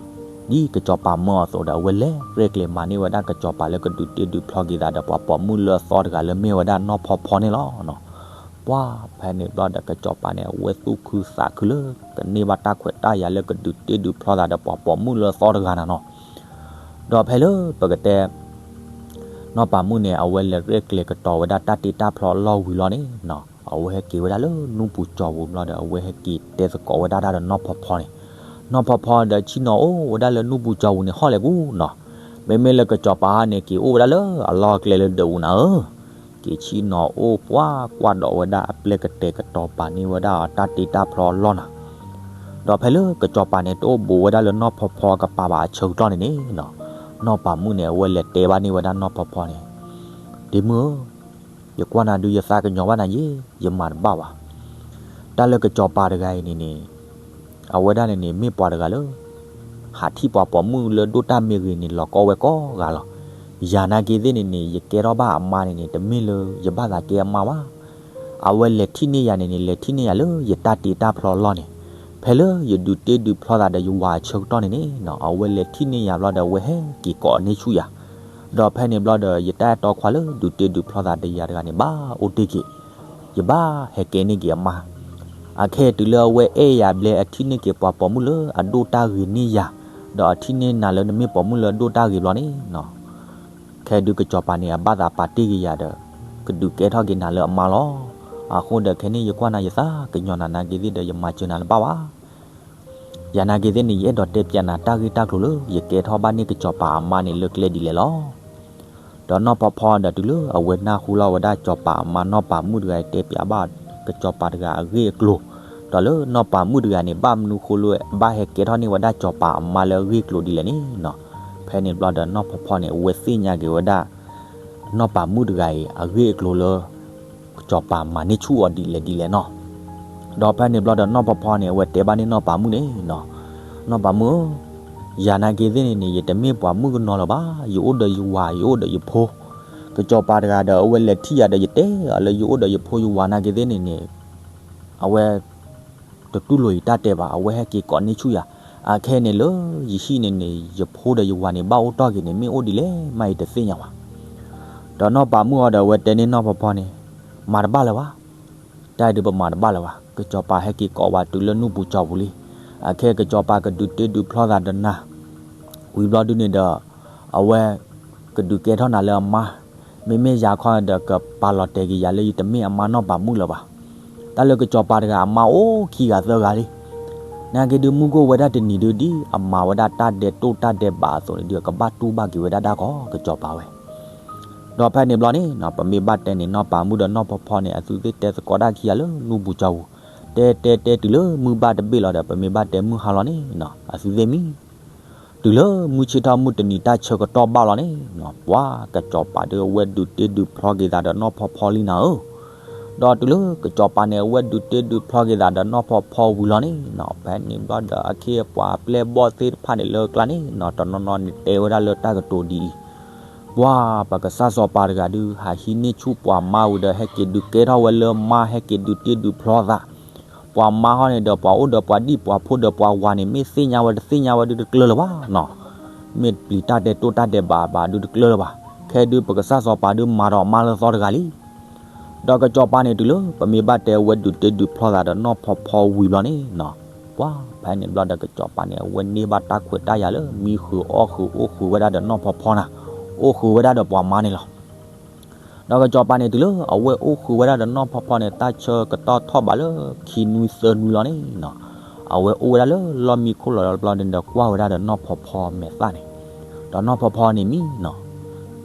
ဒ်ကစီၤပၤမၢအီၤအသိးဒီး အဝဲလဲၤရဲၣ်ကျဲၤမၤန့ၢ်ဝဲဒၣ်ကစီၤပၤလၢကဒုးတ့ဒုးဖျီက့ၤသးဒီး ပှၤပိာ်မုၣ်လၢအသီတဂၤလၢမ့ၢ်ဝဲဒၣ်နီၢ်ဖီဖီန့ၣ်လီၤ. ပှၢ်ဖဲန့ၣ်ဘျီဒီး ကစီၤပၤန့ၣ် အဝဲသူၣ်ခုသးခုလၢ ကန့ၢ်ဘၣ်တၢ်ခွဲးတၢ်ယာ်လၢကဒုးတ့ဒုးဖျီသးဒီး ပှၤပိာ်မုၣ်လၢအသီတဂၤနၤနီၤ. ဒီးဖဲလၢပကတဲ နီၢ်ပၤမုၣ်န့ၣ် အဝဲလဲၤရဲၣ်ကျဲၤကတီၤဝဲဒၣ်တၢ်တ့တၢ်ဖျီအလီၢ်ဝံၤလီၤန့ၣ်, အဝဲဟဲက့ၤဝဲဒၣ်လၢနူၢ်ပူၤကၠီၤပူၤဘျီဒီး အဝဲဟဲက့ၤတဲသကိးဝဲဒၣ်တၢ်ဒီးနီၢ်ဖီဖီန့ၣ်, နီၢ်ဖီဖီဒီးဆ့ၣ်နီၤအိၣ်ဝဲဒၣ်လၢနူၢ်ပူၤကၠီပူၤန့ၣ်ဟီၣ်လဲၣ်ကူၣ်နီၤ. မ့မ့ၢ်လၢကစီၤပၤဟီန့ၣ် က့ၤအိၣ်ဝဲဒၣ်လၢအလီၢ်အကျဲလၢဒၢးပူၤနၤဧၢ, က့ၤဆ့ၣ်နီၤအိၣ်ပှၤကွၢ်ဒီးဝဲဒၣ်အပျဲၢ်ကတဲာ်ကတီၤပာ်န့ၢ်ဝဲဒၣ်အတၢ်တ့တၢ်ဖျီအလီၢ်နၤ. ဒီးဖဲလၢကစီၤပၤန့ၣ် တအိၣ်ဘူးဝဲဒၣ်လၢနီၢ်ဖီဖီကပၤဘၣ်အဆၢကတီၢ်န့ၣ်န့ၣ်နီၤ, နီၢ်ပၤမုၣ်န့ၣ် အဝဲလဲၤတဲဘၣ်န့ၢ်ဝဲဒၣ်နီၢ်ဖီဖီန့ၣ်, ဒ့မုၣ်ဧၢ, ယကွၢ်နၤဒုးယသးကညီၤဘၣ်နၤယ့, ယမၤတဘၣ်ဘၣ်. တၢ်လၢကစီၤပၤတဂၤအံၤန့ၣ်န့ၣ် အဝဲဒၣ်န့ၣ်န့ၣ် မ့ၢ်ပှၤတဂၤလၢ ဟးထံၣ်ပှၤပိာ်မုၣ်လၢဒိၣ်တၢ်မ့ၢ်ဂ့ၤန့ၣ် လီၤကီဝဲကိးဂၤလီၤ. ယၤနာ်က့သ့ၣ်န့ၣ်န့ၣ် ယကဲထီၣ်ဘၣ်အမါန့ၣ်န့ၣ် တမ့ၢ်လၢယဘၣ်သးကဲအမါဘၣ်. အဝဲလဲၤထံၣ်န့ၢ်ယၤန့ၣ်န့ၣ် လဲၤထံၣ်န့ၢ်ယၤလၢယတၢ်တ့တၢ်ဖျီအလီၢ်န့ၣ်, ဖဲလၢယဒုးတ့ဒုးဖျီသးဒီးယဝၤအဆၢကတီၢ်န့ၣ်န့ၣ်နီၤ, အဝဲလဲၤထံၣ်န့ၢ်ယၤဘျီဒီး အဝဲဟဲက့ၤကိးန့ၢ်ဆူၣ်ယၤ. ဒီးဖဲန့ၣ်ဘျီဒီး ယတၢ်အဲၣ်တီခွါလၢဒုးတ့ဒုးဖျီသးဒီးယၤတဂၤန့ၣ် ဘၣ်အိၣ်တ့ၢ်က့ၤ, ယဘၣ်ဟဲကဲန့ၢ်က့ၤအမါ. အခဲအံၤတုၤလၢအဝဲအဲၣ်ယၤဘျဲ အထံၣ်န့ၢ်က့ၤပှၤပိာ်မုၣ်လၢအဒိၣ်တၢ်ဂ့ၤန့ၢ်ယၤ, ဒီးအထံၣ်န့ၢ်နၤလၢနမ့ၢ်ပိာ်မုၣ်လၢအဒိၣ်တၢ်ဂ့ၤဘျီန့ၣ်နီၤ, ခဲဒုးကစီၤပၤန့ၣ် အဘၣ်သးပာ်တ့ၢ်က့ၤယၤဒီး ကဒုးကဲထီၣ်က့ၤနၤလၢအမါလီၤ. အဃိဒီးခဲန့ၣ် ယကွၢ်နၤယသးကညီၤနၤနာ်က့သ့ၣ်ဒီး ယမၤစၢၤနၤတဘၣ်ဘၣ်. ယၤနာ်က့သ့ၣ်န့ၣ် ယအဲၣ်ဒိးတဲပျးနၤတၢ်ဂ့ၢ်တၢ်ကျိၤလၢ ယကဲထီၣ်ဘၣ်န့ၢ်ကစီၤပၤအမါန့ၣ် လၢကျဲဒ်လဲၣ်လီၤ. ဒီးနီၢ်ဖီဖီဒီးတုၤလၢအဝဲနၢ်ဟူလီၤဝဲဒၣ်စီၤပၤအမါနီၢ်ပၤမုၣ်တဂၤအံၤတဲပျးဘၣ်ကစီၤပၤတဂၤအဂ့ၢ်အကျိၤ, ဒီးလၢနီၢ်ပၤမုၣ်တဂၤန့ၣ် ဘၣ်မနုၤဃိလၢဘၣ်ဟဲကဲထီၣ်န့ၢ်ဝဲဒၣ်စီၤပၤအမါလၢအဂ့ၢ်အကျိၤဒ်လဲၣ်န့ၣ်နီၤ, ဖဲန့ၣ်ဘျီဒီးနီၢ်ဖီဖီန့ၣ် အဝဲသ့ၣ်ညါက့ၤဝဲဒၣ် နီၢ်ပၤမုၣ်တဂၤအံၤအဂ့ၢ်အကျိၤလၢ စီၤပၤမၤန့ၢ်ဆူၣ်အီၤဒ်လဲၣ်ဒ်လဲၣ်နီၤ. ဒီးဖဲန့ၣ်ဘျီဒီးနီၢ်ဖီဖီန့ၣ် အဝဲတဲဘၣ်န့ၢ်နီၢ်ပၤမုၣ်န့ၣ်နီၤ, နီၢ်ပၤမုၣ်ဧၢ, ယၤနာ်က့သ့ၣ်န့ၣ်န့ၣ် ယတမ့ၢ်ပှၤမုၣ်ကနီၤလၢၤဘၣ်, ယအိၣ်ဒီးယဝၤ ယအိၣ်ဒီးယဖိ, ကစီၤပၤတဂၤဒီး အဝဲလဲၤထံၣ်ယၤဒီး ယတဲအီၤလၢယအိၣ်ဒီးယဖိယဝၤနာ်က့သ့ၣ်န့ၣ်န့ၣ် အဝဲ တတူၢ်လိာ်ယတၢ်တဲဘၣ်, အဝဲဟဲက့ၤကိးန့ၢ်ဆူၣ်ယၤ, အခဲအံၤန့ၣ်လၢယဟံၣ်န့ၣ်န့ၣ် ယဖိဒီးယဝၤန့ၣ် ဘၣ်အိၣ်တ့ၢ်က့ၤန့ၣ် မ့ၢ်အိၣ်ဒ်လဲၣ်မး ယတသ့ၣ်ညါဘၣ်. ဒီးနီၢ်ပၤမုၣ်အီၤဒီး အဝဲတဲန့ၢ်နီၢ်ဖီဖီန့ၣ်, မၤတဘၣ်လၢၤဘၣ်, တၢ်အံၤဒုးပမၤတဘၣ်လၢၤဘၣ်, ကစီၤပၤဟဲက့ၤကိးဝဲတုၤလၢနူၢ်ပူၤကၠီပူၤလံ, အခဲကစီၤပၤကဒုးတ့ဒုးဖျီသးဒီးနၤ, ဝံၤဘျီဒုန့ၣ်ဒီး အဝဲ ကဒုးကဲထီၣ်နၤလၢအမါ, မ့မ့ၢ်ယၤခီဒီး ကပာ်လီၤတဲာ်က့ၤယၤလၢယတမ့ၢ်အမါနီၢ်ပၤမုၣ်လၢၤဘၣ်. တၢ်လၢကစီၤပၤတဂၤအမါအိၣ်ခံဂၤသၢဂၤလံ, နာ်က့ဒုးမုၢ်ကအိၣ်ဝဲဒၣ်တနံၤဒုး ဒ်အမၤဝဲဒၣ်တၢ်ဒဲးတိၢ်တၢ်ဒဲးဘးအသိးန့ၣ်ဒုး ကဘၣ်တူၢ်ဘၣ်က့ၤဝဲဒၣ်တၢ်ကီကစီၤပၤဝဲ ဒီးဖဲန့ၣ်ဘျီန့ၣ်နီၤ ပမ့ၢ်ဘၣ်တဲန့ၣ် နီၢ်ပၤမုၣ်ဒီးနီၢ်ဖီဖီန့ၣ် အသုသ့ၣ်တဲသကိးတၢ်ခံဂၤလၢနူၢ်ပူၤကၠီပူၤ, တဲတဲတဲတုၤလၢမုၢ်ဘၣ်တဘ့ၣ်လီၤဒီး ပမ့ၢ်ဘၣ်တဲမုၢ်ဟါလီၤန့ၣ်နီၤ အသုသ့ၣ်မံ တုၤလၢမုၢ်ဆ့ၣ်ထီၣ်မုၢ်တနံၤတၢ်ဆၢကတီၢ်ဘၣ်လီၤန့ၣ်နီၤ ပှၤကစီၤပၤဒုးအဝဲဒုးတ့ဒုးဖျီက့ၤသးဒီးနီၢ်ဖီဖီလံနၤဧၢ, ဒီးတုၤလၢကစီၤပၤန့ၣ် အဝဲဒုးတ့ဒုးဖျီက့ၤသးဒီးနီၢ်ဖီဖီဝံၤလီၤန့ၣ်နီၤ ဖဲန့ၣ်ဘျီဒီးအခ့အပှၤအပျဲၢ်ဘီၣ်သ့ၣ်တဖၣ်န့ၣ်လၢကျါန့ၣ်နီၤ တနီၤနီၤန့ၣ်တဲဝဲဒၣ်လၢတၢ်ကတိၤဒ်အံၤ, ပှၤပကစၢ်စီၤပၤတဂၤဒုး ဟးဟံးန့ၢ်ဆူၣ်ပှၤမါဝံၤဒီး ဟဲက့ၤဒုးကဲထီၣ်ဝဲလၢမါ ဟဲက့ၤဒုးတ့ဒုးဖျီသး ပှၤမါဟီန့ၣ်ဒီး ပှၤအိၣ်ဒီးပှၤဒံၣ်ပှၤဖိဒီးပှၤဝၤန့ၣ် မ့ၢ်သ့ၣ်ညါဝဲတသ့ၣ်ညါဝဲဒုးတကျၢၤလၢၤဘၣ်နီၤ, မ့ၢ်ပျံၤတၢ်တဲတိၢ်တၢ်ဒဲးဘးဘၣ်ဒုးတကျၢၤလၢၤဘၣ်, ခဲဒုးပကစၢ်စီၤပၤဒုးမၤဒီးအမါလၢသီတဂၤလံ ဒီးကစီၤပၤန့ၣ်တုၤလၢ ပမ့ၢ်ဘၣ်တဲအဝဲဒုးတ့ဒုးဖျီသးဒီးနီၢ်ဖီဖီဝံၤဘျီန့ၣ်နီၤ, ပှၤဖဲန့ၣ်ဘျီဒီးကစီၤပၤန့ၣ် အဝဲန့ၢ်ဘၣ်တၢ်ခွဲးတၢ်ယာ်လၢ မံဃုာ်အီၣ်ဃုာ်အိၣ်ဃုာ်ဝဲဒၣ်ဒီးနီၢ်ဖီဖီနၤ, အိၣ်ဃုာ်ဝဲဒၣ်ဒီးပှၤမါန့ၣ်လီၤ. ဒီးကစီၤပၤန့ၣ် တုၤလၢအဝဲအိၣ်ဃုာ်ဝဲဒၣ်ဒီးနီၢ်ဖီဖီန့ၣ် တၢ်ဆၢကတီၢ်ထီၣ်ဘးလၢခံနွံသၢနွံလီၤန့ၣ်နီၤ, အဝဲအိၣ်ဝဲဒၣ်လၢလီၢ်မံခိၣ်လီၤဘျီန့ၣ်ဒီး ကွၢ်ဝဲဒၣ်ဒီးနီၢ်ဖီဖီမဲာ်သၣ်န့ၣ်, ဒီးနီၢ်ဖီဖီန့ၣ်မံနီၤ,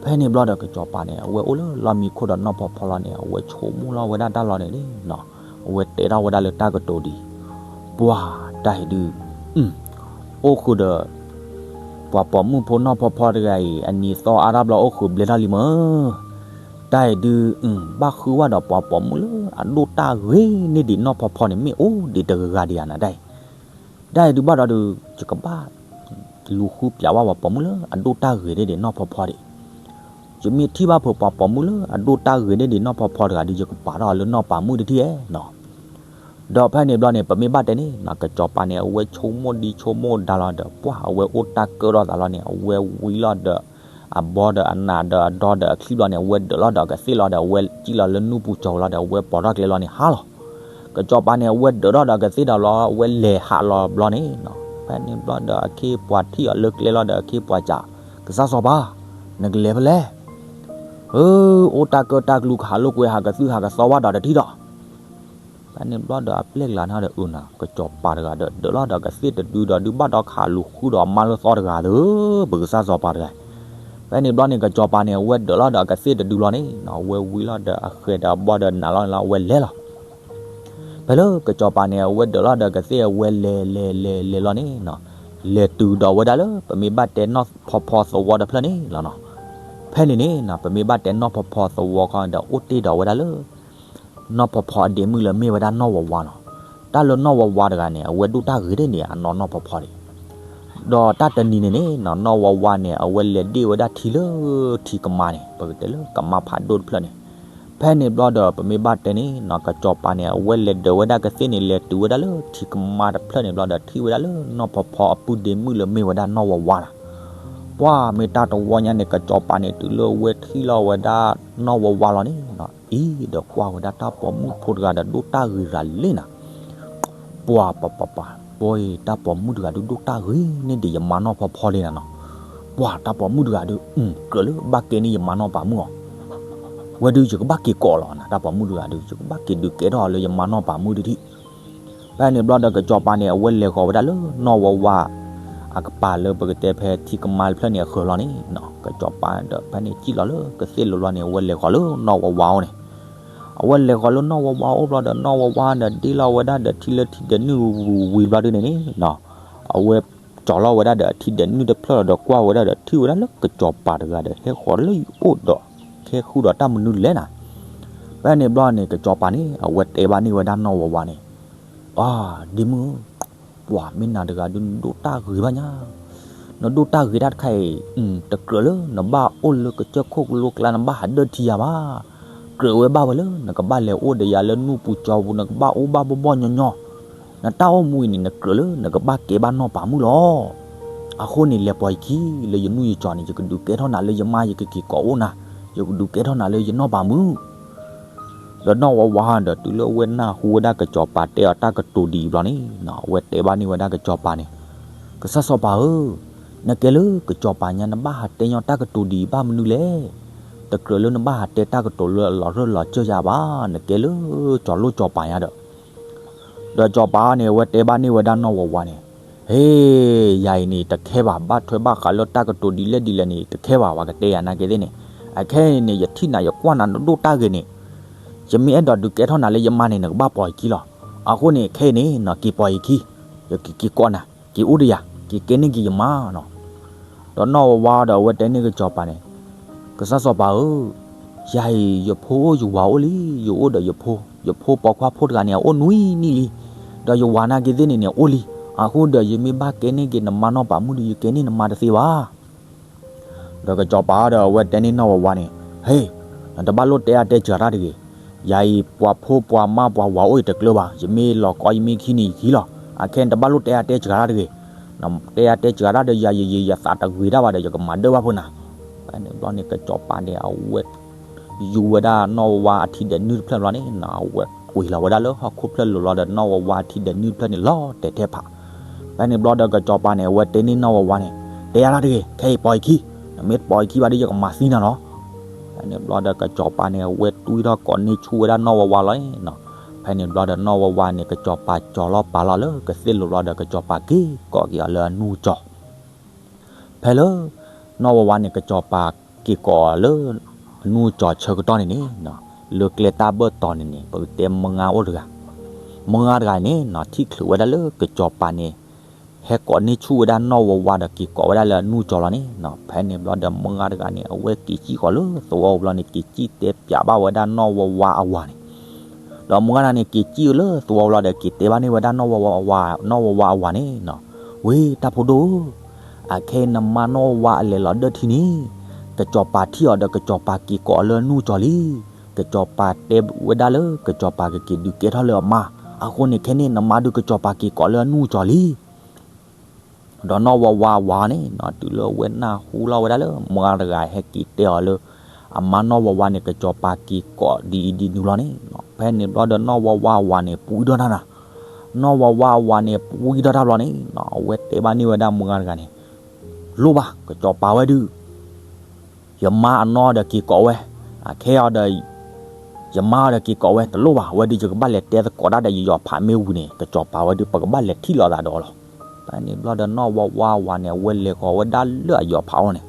ဖဲန့ၣ်ဘျီဒီးကစီၤပၤန့ၣ် အဝဲအိၣ်လၢလီၢ်မံခိၣ်ဒီးနီၢ်ဖီဖီလီၤန့ၣ် အဝဲဆိကမိၣ်လီၤဝဲဒၣ်တၢ်လီၤန့ၣ်န့ၣ်နီၤ, အဝဲတဲထီၣ်ဝဲဒၣ်လၢတၢ်ကတိၤဒ်အံၤ, ပှၤတၢ်အံၤဒုး အိၣ်ဃုာ်ဒီး ပှၤပိာ်မုၣ်ဖိနီၢ်ဖီဖီတဂၤအံၤ အနံၤသီအါထီၣ်ဘျီအိၣ်ဃုာ်ဘျဲထီၣ်လံမၢ်, တၢ်အံၤဒုး ဘၣ်ဃုဘၣ်ဒီးပှၤပိာ်မုၣ်လၢအဒိၣ်တၢ်ဂ့ၤန့ၢ်ဒံးနီၢ်ဖီဖီန့ၣ် မ့ၢ်အိၣ်ဒံးတဂၤဂၤဒံးဧါနၤတၢ်အံၤ, တၢ်အံၤဒုးဘၣ်ဒီးဒုး ယကဘၣ်လူၤဃုပျးဝဲပှၤပိာ်မုၣ်လၢအဒိၣ်တၢ်ဂ့ၤန့ၢ်ဒံးနီၢ်ဖီဖီဒံး, ယမ့ၢ်ထံၣ်ဘၣ်ဖုးပှၤပိာ်မုၣ်လၢအဒိၣ်တၢ်ဂ့ၤန့ၢ်ဒံးနီၢ်ဖီဖီတဂၤဒုး ယကပာ်ထီၣ်အီၤလၢနီၢ်ပၤမုၣ်တထံၣ်ဧါနီၤ. ဒီးဖဲန့ၣ်ဘျီန့ၣ် ပမ့ၢ်ဘၣ်တဲန့ၣ်နီၤ ကစီၤပၤန့ၣ် အဝဲဆိကမိၣ်ဒံးဆိကမိၣ်ဒါလီၤဒီး ပှၢ်အဝဲအိၣ်တၢ်ကၢထီၣ်သးလီၤန့ၣ် အဝဲဝံလီၤဒီး အဘီဒီးအနးဒီးအဒီဒီးအချံဘျီန့ၣ် အဝဲဒၢးလီၤဒီးကသ့ၣ်လီၤဒီး အဝဲကံၣ်လီၤလၢနူၢ်ပူၤကၠီၤလီၤဒီး အဝဲပိာ်ထီၣ်ကျဲလီၤန့ၣ်ဟးလီၤ. ကစီၤပၤန့ၣ် အဝဲဒၢးထီၣ်ဒီးကသ့ၣ်ဒီးလီၤ အဝဲလဲၤဟးလီၤဘျီန့ၣ်နီၤ ဖဲန့ၣ်ဘျီဒီးအခ့ပှၤထံၣ်အီၤလၢကျဲလီၤဒီးအခ့ပှၤစံး ကစၢ်စီၤပၤ နကလဲၤဖဲလဲၣ်. အၢ အိၣ်တၢ်ကၢတၢ်ကျူကဟးလိာ်ကွဲဟးကသုၣ်ဟးကသီဝဲဒီးတထံၣ်ဒီး ဖဲန့ၣ်ဘျီဒီးအပျဲၢ်ကျါန့ၣ်ဒီးအုၣ်နၤ ကစီၤပၤတဂၤဒီး ဒၢးလီၤဒီးကသ့ၣ်တဒုဒီး ဒုးဘၣ်ဒီးခးလူၤဃုာ်ဒီးအမါလၢသီတဂၤဒီး ပကစၢ်စီၤပၤတဂၤ. ဖဲန့ၣ်ဘျီန့ၣ် ကစီၤပၤန့ၣ် အဝဲဒၢးလီၤဒီးအကသ့ၣ်တဒုလီၤန့ၣ်နီၤ အဝဲဝံလီၤဒီးအဃဲၤဒီးအဘီဒီးနၤလီၤန့ၣ်လီၤ အဝဲလဲၤလီၤ. ဖဲလၢကစီၤပၤန့ၣ် အဝဲဒၢးလီၤဒီးကသ့ၣ် အဝဲလဲၤလဲၤလဲၤလဲၤလီၤန့ၣ်နီၤ, လဲၤတုၤဒီးဝဲဒၣ်လၢ ပမ့ၢ်ဘၣ်တဲနီၢ်ဖီဖီသဝီတဖျၢၣ်န့ၣ်လီၤနီၤ. ဖဲန့ၣ်န့ၣ်နီၤ ပမ့ၢ်ဘၣ်တဲနီၢ်ဖီဖီသဝီခီဒီး အိၣ်တ့ၢ်ဒီးဝဲဒၣ်လၢ နီၢ်ဖီဖီအဒ့မုၣ်လၢမ့ၢ်ဝဲဒၣ်နီၢ်ဝါဝါနီၤ. တၢ်လၢနီၢ်ဝါဝါတဂၤန့ၣ် အဝဲဒိၣ်တၢ်ဂ့ၤဒ်န့ၣ် အနီၢ်နီၢ်ဖီဖီန့ၣ် ဒီးတၢ်တနံၤန့ၣ်န့ၣ်နီၤ နီၢ်ဝါဝါန့ၣ် အဝဲလဲၤဒ့ၣ်ဝဲဒၣ်ထံလၢထံကမါန့ၣ် ပကတဲလၢကမါဖးဒိၣ်တဖျၢၣ်န့ၣ်. ဖဲန့ၣ်ဘျီဒီး ပမ့ၢ်ဘၣ်တဲန့ၣ်နီၤ ကစီၤပၤန့ၣ် အဝဲလဲၤဒၢးဝဲဒၣ်ကသ့ၣ်န့ၣ် လဲၤတုၤဝဲဒၣ်လၢထံကမါတဖျၢၣ်န့ၣ်ဘျီဒီး ထံၣ်ဝဲဒၣ်လၢနီၢ်ဖီဖီအပုၢ်ဒ့မုၣ်လၢမ့ၢ်ဝဲဒၣ်နီၢ်ဝါဝါလီၤ. ပှၢ်မ့ၢ်တၢ်တဝီညါန့ၣ် ကစီၤပၤန့ၣ် တုၤလၢအဝဲထံၣ်လီၤဝဲဒၣ်နီၢ်ဝါဝါလီၤန့ၣ်နီၤ အံၤဒီးကွၢ်ဝဲဒၣ်တၢ်ပိာ်မုၣ်ဖိတဂၤဒီး ဒိၣ်တၢ်ဂ့ၤရၤလံနၤ ပှၤပှၤပှၤပှၤ ပှၤအံၤ တၢ်ပိာ်မုၣ်တဂၤဒုးဒိၣ်တၢ်ဂ့ၤန့ၢ်ဒံးယမါနီၢ်ဖီဖီလံနၤနီၤ. ပှၤတၢ်ပိာ်မုၣ်တဂၤဒုး ကြၢးလၢဘၣ်ကဲန့ၢ်ယမါနီၢ်ပၤမုၣ်အီၤ, ဝဲဒုးယကဘၣ်က့ၤကိးလီၤနၤ တၢ်ပိာ်မုၣ်တဂၤဒုး ယကဘၣ်က့ၤဒုးကဲထီၣ်အီၤလၢယမါနီၢ်ပၤမုၣ်တထံၣ်. ဖဲန့ၣ်ဘျီဒီးကစီၤပၤန့ၣ် အဝဲလဲၤဃီၤဝဲဒၣ်လၢနီၢ်ဝါဝါ အကပၤလၢပကတဲဖဲထံကမါတဖျၢၣ်န့ၣ်အဃၢၤလီၤန့ၣ်နီၤ. ကစီၤပၤဒီးဖဲန့ၣ်စံၣ်လီၤလၢကသ့ၣ်လိၤလီၤန့ၣ် အဝဲလဲၤဃီၤလၢနီၢ်ဝါဝါအိၣ်န့ၣ် အဝဲလဲၤဃီၤလၢနီၢ်ဝါဝါအိၣ်ဘျီဒီး နီၢ်ဝါဝါဒီးဒ့ၣ်လီၤဝဲဒၣ်ဒီးထံလၢထံဒဲးနုၢ်ဝံၤဘျီဒုန့ၣ်န့ၣ်နီၤ, အဝဲကၠီၤလီၤဝဲဒၣ်ဒီးအထံဒဲးနုၢ်တဖျၢၣ်လီၤဒီးကွၢ်ဝဲဒၣ်ဒီးထံၣ်ဝဲဒၣ်လၢကစီၤပၤတဂၤဒီး ဟဲဃီၤလၢယအိၣ်ဒီး ဟဲဃုာ်ဒီးတၢ်မနုၤလဲၣ်နၤ. ဖဲန့ၣ်ဘျီန့ၣ် ကစီၤပၤန့ၣ် အဝဲတဲဘၣ်န့ၢ်ဝဲဒၣ်နီၢ်ဝါဝါန့ၣ်, အၢ ဒ့မုၣ် ပှၤမ့ၢ်နၤတဂၤဒုး နဒိၣ်တၢ်ဂ့ၤဘၣ်ညါ, နဒိၣ်တၢ်ဂ့ၤတၢ်တခါအံၤ တကြၢးလၢနဘၣ်အိၣ်လၢကစၢၢ်ခိၣ်ကလိကျါ နဘၣ်ဟးဒၢၣ်ထံယၤဘၣ်. ကြၢးဝဲဘၣ်ဝဲလၢ နကဘၣ်လဲၤအိၣ်ဒီးယၤလၢနူၢ်ပူၤကၠီပူၤ နကဘၣ်အိၣ်ဘၣ်ဘီၣ်ဘီၣ်ညီညီ, နတၢ်အိၣ်မူအံၤန့ၣ် နကြၢးလၢနကဘၣ်ကဲဘၣ်နီၢ်ပၤမုၣ်လီၤ. အဃိန့ၣ် လဲၤပိာ်ယခံ လၢယနူၢ်ယကၠီန့ၣ် ယကဒုးကဲထီၣ်နၤလၢယမါ ယကက့ၤကိးအိၣ်နၤ, ယကဒုးကဲထီၣ်နၤလၢယနီၢ်ပၤမုၣ် ဒီးနီၢ်ဝါဝါဒီးတုၤလၢအဝဲနၢ်ဟူဝဲဒၣ်ကစီၤပၤတဲအီၤတၢ်ကတိၤဒ်အံၤဘျီန့ၣ်နီၤ အဝဲတဲဘၣ်န့ၢ်ဝဲဒၣ်ကစီၤပၤန့ၣ်, ကစၢ်စီၤပၤဧၢ, နကဲလၢကစီၤပၤညါ နဘၣ်ဟးတဲညီတၢ်ကတိၤဒ်အံၤဘၣ်မနုၤလဲၣ်. တကြၢးလၢနဘၣ်ဟးတဲတၢ်ကတိၤလၢအလီၤရၢၢ်လီၤစၢၢ်ယၤဘၣ်, နကဲလၢစီၤလိၣ်စီၤပၤညါဒီး ဒီးစီၤပၤန့ၣ် အဝဲတဲဘၣ်န့ၢ်ဝဲဒၣ်နီၢ်ဝါဝါန့ၣ်, ဟ့, ယၤအံၤန့ၣ် တခဲဘၣ်, ဘၣ်ထွဲဘၣ်ဃးလၢတၢ်ကတိၤဒ်လဲၣ်ဒ်လဲၣ်န့ၣ် တခဲဘၣ်, ပှၤကတဲယၤနာ်က့သ့ၣ်န့ၣ်, အခဲအံၤန့ၣ် ယထံၣ်နၤယကွၢ်နၤ နဒိၣ်တၢ်ဂ့ၤန့ၣ်, ယမ့ၢ်အဲၣ်ဒိးဒုးကဲထီၣ်နၤလၢယမါန့ၣ် နကဘၣ်ပိာ်ယခံလီၤ. အဃိန့ၣ် ခဲအံၤန့ၣ်နီၤ က့ၤပိာ်ယခံ, ယကက့ၤကိးနၤ, က့ၤအိၣ်ဒီးယၤ, က့ၤကဲန့ၢ်က့ၤယမါနီၤ. ဒီးနီၢ်ဝါဝါဒီးအဝဲတဲန့ၢ်ကစီၤပၤန့ၣ်, ကစၢ်စီၤပၤဧၢ, ယၤအံၤ ယဖိအိၣ်ယဝၤအိၣ်လံ, ယအိၣ်ဒီးယဖိ, ယဖိပိာ်ခွါဖိတဂၤန့ၣ် အအိၣ်နွံနံၣ်လံ, ဒီးယဝၤနာ်က့သ့ၣ်န့ၣ်န့ၣ် အိၣ်လံ, အဃိဒီးယမ့ၢ်ဘၣ်ကဲန့ၢ်က့ၤနမါနီၢ်ပၤမုၣ်ဒီး ယကဲန့ၢ်နမါတသ့ဘၣ်. ဒီးကစီၤပၤဒီးအဝဲတဲန့ၢ်နီၢ်ဝါဝါန့ၣ်, ဟ့, နတဘၣ်လိၣ်တဲအါတဲစှၤတၢ်တဂ့ၤ, ယၤအံၤ ပှၤဖိပှၤမါပှၤဝၤအိၣ်အံၤတကျၢၤဘၣ်, ယမ့ၢ်လီၤကီယမ့ၢ်ခံန့ၣ်ယခံလီၤ, အခဲနတဘၣ်လိၣ်တဲအါတဲစှၤတၢ်တဂ့ၤ, နတဲအါတဲစှၤတၢ်ဒီးယၤ ယယံာ်ယသးတဂ့ၤတၢ်ဘၣ်ဒီး ယကမၤဒၢၣ်ဘၣ်ဖုနၤ. ဖဲန့ၣ်ဘျီန့ၣ် ကစီၤပၤန့ၣ် အဝဲ ယူၤဝဲဒၣ်နီၢ်ဝါဝါအထံဒဲးနုၢ်တဖျၢၣ်ဘျီန့ၣ်နီၤ အဝဲကွံာ်လီၤဝဲဒၣ်လၢဟီၣ်ခိၣ်ဖျၢၣ်လိၤလီၤဒီး နီၢ်ဝါဝါအထံဒဲးနုၢ်တဖျၢၣ်န့ၣ် လီၤတဲာ်ထဲဖး. ဖဲန့ၣ်ဘျီဒီးကစီၤပၤန့ၣ် အဝဲတဲန့ၢ်နီၢ်ဝါဝါန့ၣ်, တဲယၤတၢ်တဂ့ၤ, ခဲအံၤပိာ်ယခံ, နမ့ၢ်တပိာ်ယခံဘၣ်ဒီး ယကမၤသံနၤလီၤ. ဖဲန့ၣ်ဘျီဒီးကစီၤပၤန့ၣ် အဝဲတွံၢ်ထီၣ်ကိးန့ၢ်ဆူၣ်ဝဲဒၣ်နီၢ်ဝါဝါလီၤန့ၣ်နီၤ. ဖဲန့ၣ်ဘျီဒီးနီၢ်ဝါဝါန့ၣ် ကစီၤပၤကၠီၤလီၤပာ်လီၤလၢကသ့ၣ်လိၤလီၤဒီး ကစီၤပၤက့ၤကိးက့ၤအီၤလၢအနူၢ်ကၠီၤ ဖဲလၢ နီၢ်ဝါဝါန့ၣ် ကစီၤပၤက့ၤကိးအီၤလၢ အနူၢ်ကၠီၤဆၢကတီၢ်န့ၣ်န့ၣ်, လၢကျဲတၢ်ဘၢၣ်တီၤန့ၣ်န့ၣ် ပကတဲမုၢ်ဂၤအိၣ်တဂၤ, မုၢ်ဂၤတဂၤန့ၣ်နီၤ ထံၣ်ချုးဝဲဒၣ်လၢကစီၤပၤန့ၣ် ဟဲကိးန့ၢ်ဆူၣ်ဝဲဒၣ်နီၢ်ဝါဝါဒီးက့ၤကိးဝဲဒၣ်လၢအနူၢ်ကၠီၤလီၤန့ၣ်နီၤ. ဖဲန့ၣ်ဘျီဒီးမုၢ်ဂၤတဂၤန့ၣ် အဝဲက့ၤစံၣ်ဃီၤလၢသဝီဘျီန့ၣ် က့ၤစံၣ်တဲပၠးဘၣ်ဝဲဒၣ်နီၢ်ဝါဝါအဝၤန့ၣ် ဒီးမုၢ်ဂၤန့ၣ် က့ၤစံၣ်လၢသဝီလီၤဒီး က့ၤတဲဘၣ်န့ၢ်ဝဲဒၣ်နီၢ်ဝါဝါအဝၤန့ၣ်နီၤ, ဝ့ၢ်တၢ်ဖိဒိၣ်ဧၢ, အခဲအံၤနမါနီၢ်ဝါဝါအလဲၤလီၤဒၢၣ်ထံန့ၣ်, ကစီၤပၤထံၣ်အီၤဒီးကစီၤပၤက့ၤကိးအီၤလၢအနူၢ်ကၠီၤလံ. ကစီၤပၤတဲဝဲဒၣ်လၢ ကစီၤပၤကက့ၤဒုးကဲထီၣ်လၢအမါ, အဃိန့ၣ်ခဲန့ၣ် နမါဒုးကစီၤပၤက့ၤကိးလၢအနူၢ်ကၠီၤလံ. ဒီးနီၢ်ဝါဝါအဝၤန့ၣ်နီၤ တုၤလၢအဝဲနၢ်ဟူလီၤဝဲဒၣ်လၢ မုၢ်ဂၤတဂၤဟဲက့ၤတဲအီၤလၢ အမါနီၢ်ဝါဝါန့ၣ် ကစီၤပၤက့ၤကိးဒ်အံၤဒ်နုၤလီၤန့ၣ်နီၤ. ဖဲန့ၣ်ဘျီဒီးနီၢ်ဝါဝါအဝၤန့ၣ် ပှံၢ်ထီၣ်တၢ်နၤ, နီၢ်ဝါဝါအဝၤန့ၣ် ပှံၢ်ထီၣ်တၢ်ဘျီန့ၣ်နီၤ အဝဲတဲဘၣ်န့ၢ်ဝဲဒၣ်မုၢ်ဂၤတဂၤန့ၣ်, လိၣ်ဘၣ် ကစီၤပၤဝဲဒုး ယမါအနီၢ်ဒီးက့ၤကိးဝဲ, အခဲအံၤဒီး ယမါအီၤဒီးက့ၤကိးဝဲတလိၣ်ဘၣ်, အဝဲဒုးယကဘၣ်လဲၤတဲသကိးတၢ်ဒီးယယီၤဖးမ့ၢ်ဝံၤန့ၣ် ကစီၤပၤဝဲဒုး ပကဘၣ်လဲၤထံၣ်လိာ်သးဒီးအီၤလီၤ. ဖဲန့ၣ်ဘျီဒီးနီၢ်ဝါဝါဝၤန့ၣ် အဝဲလဲၤဃီၤဝဲဒၣ်လၢအယီၤဖးအိၣ်န့ၣ်,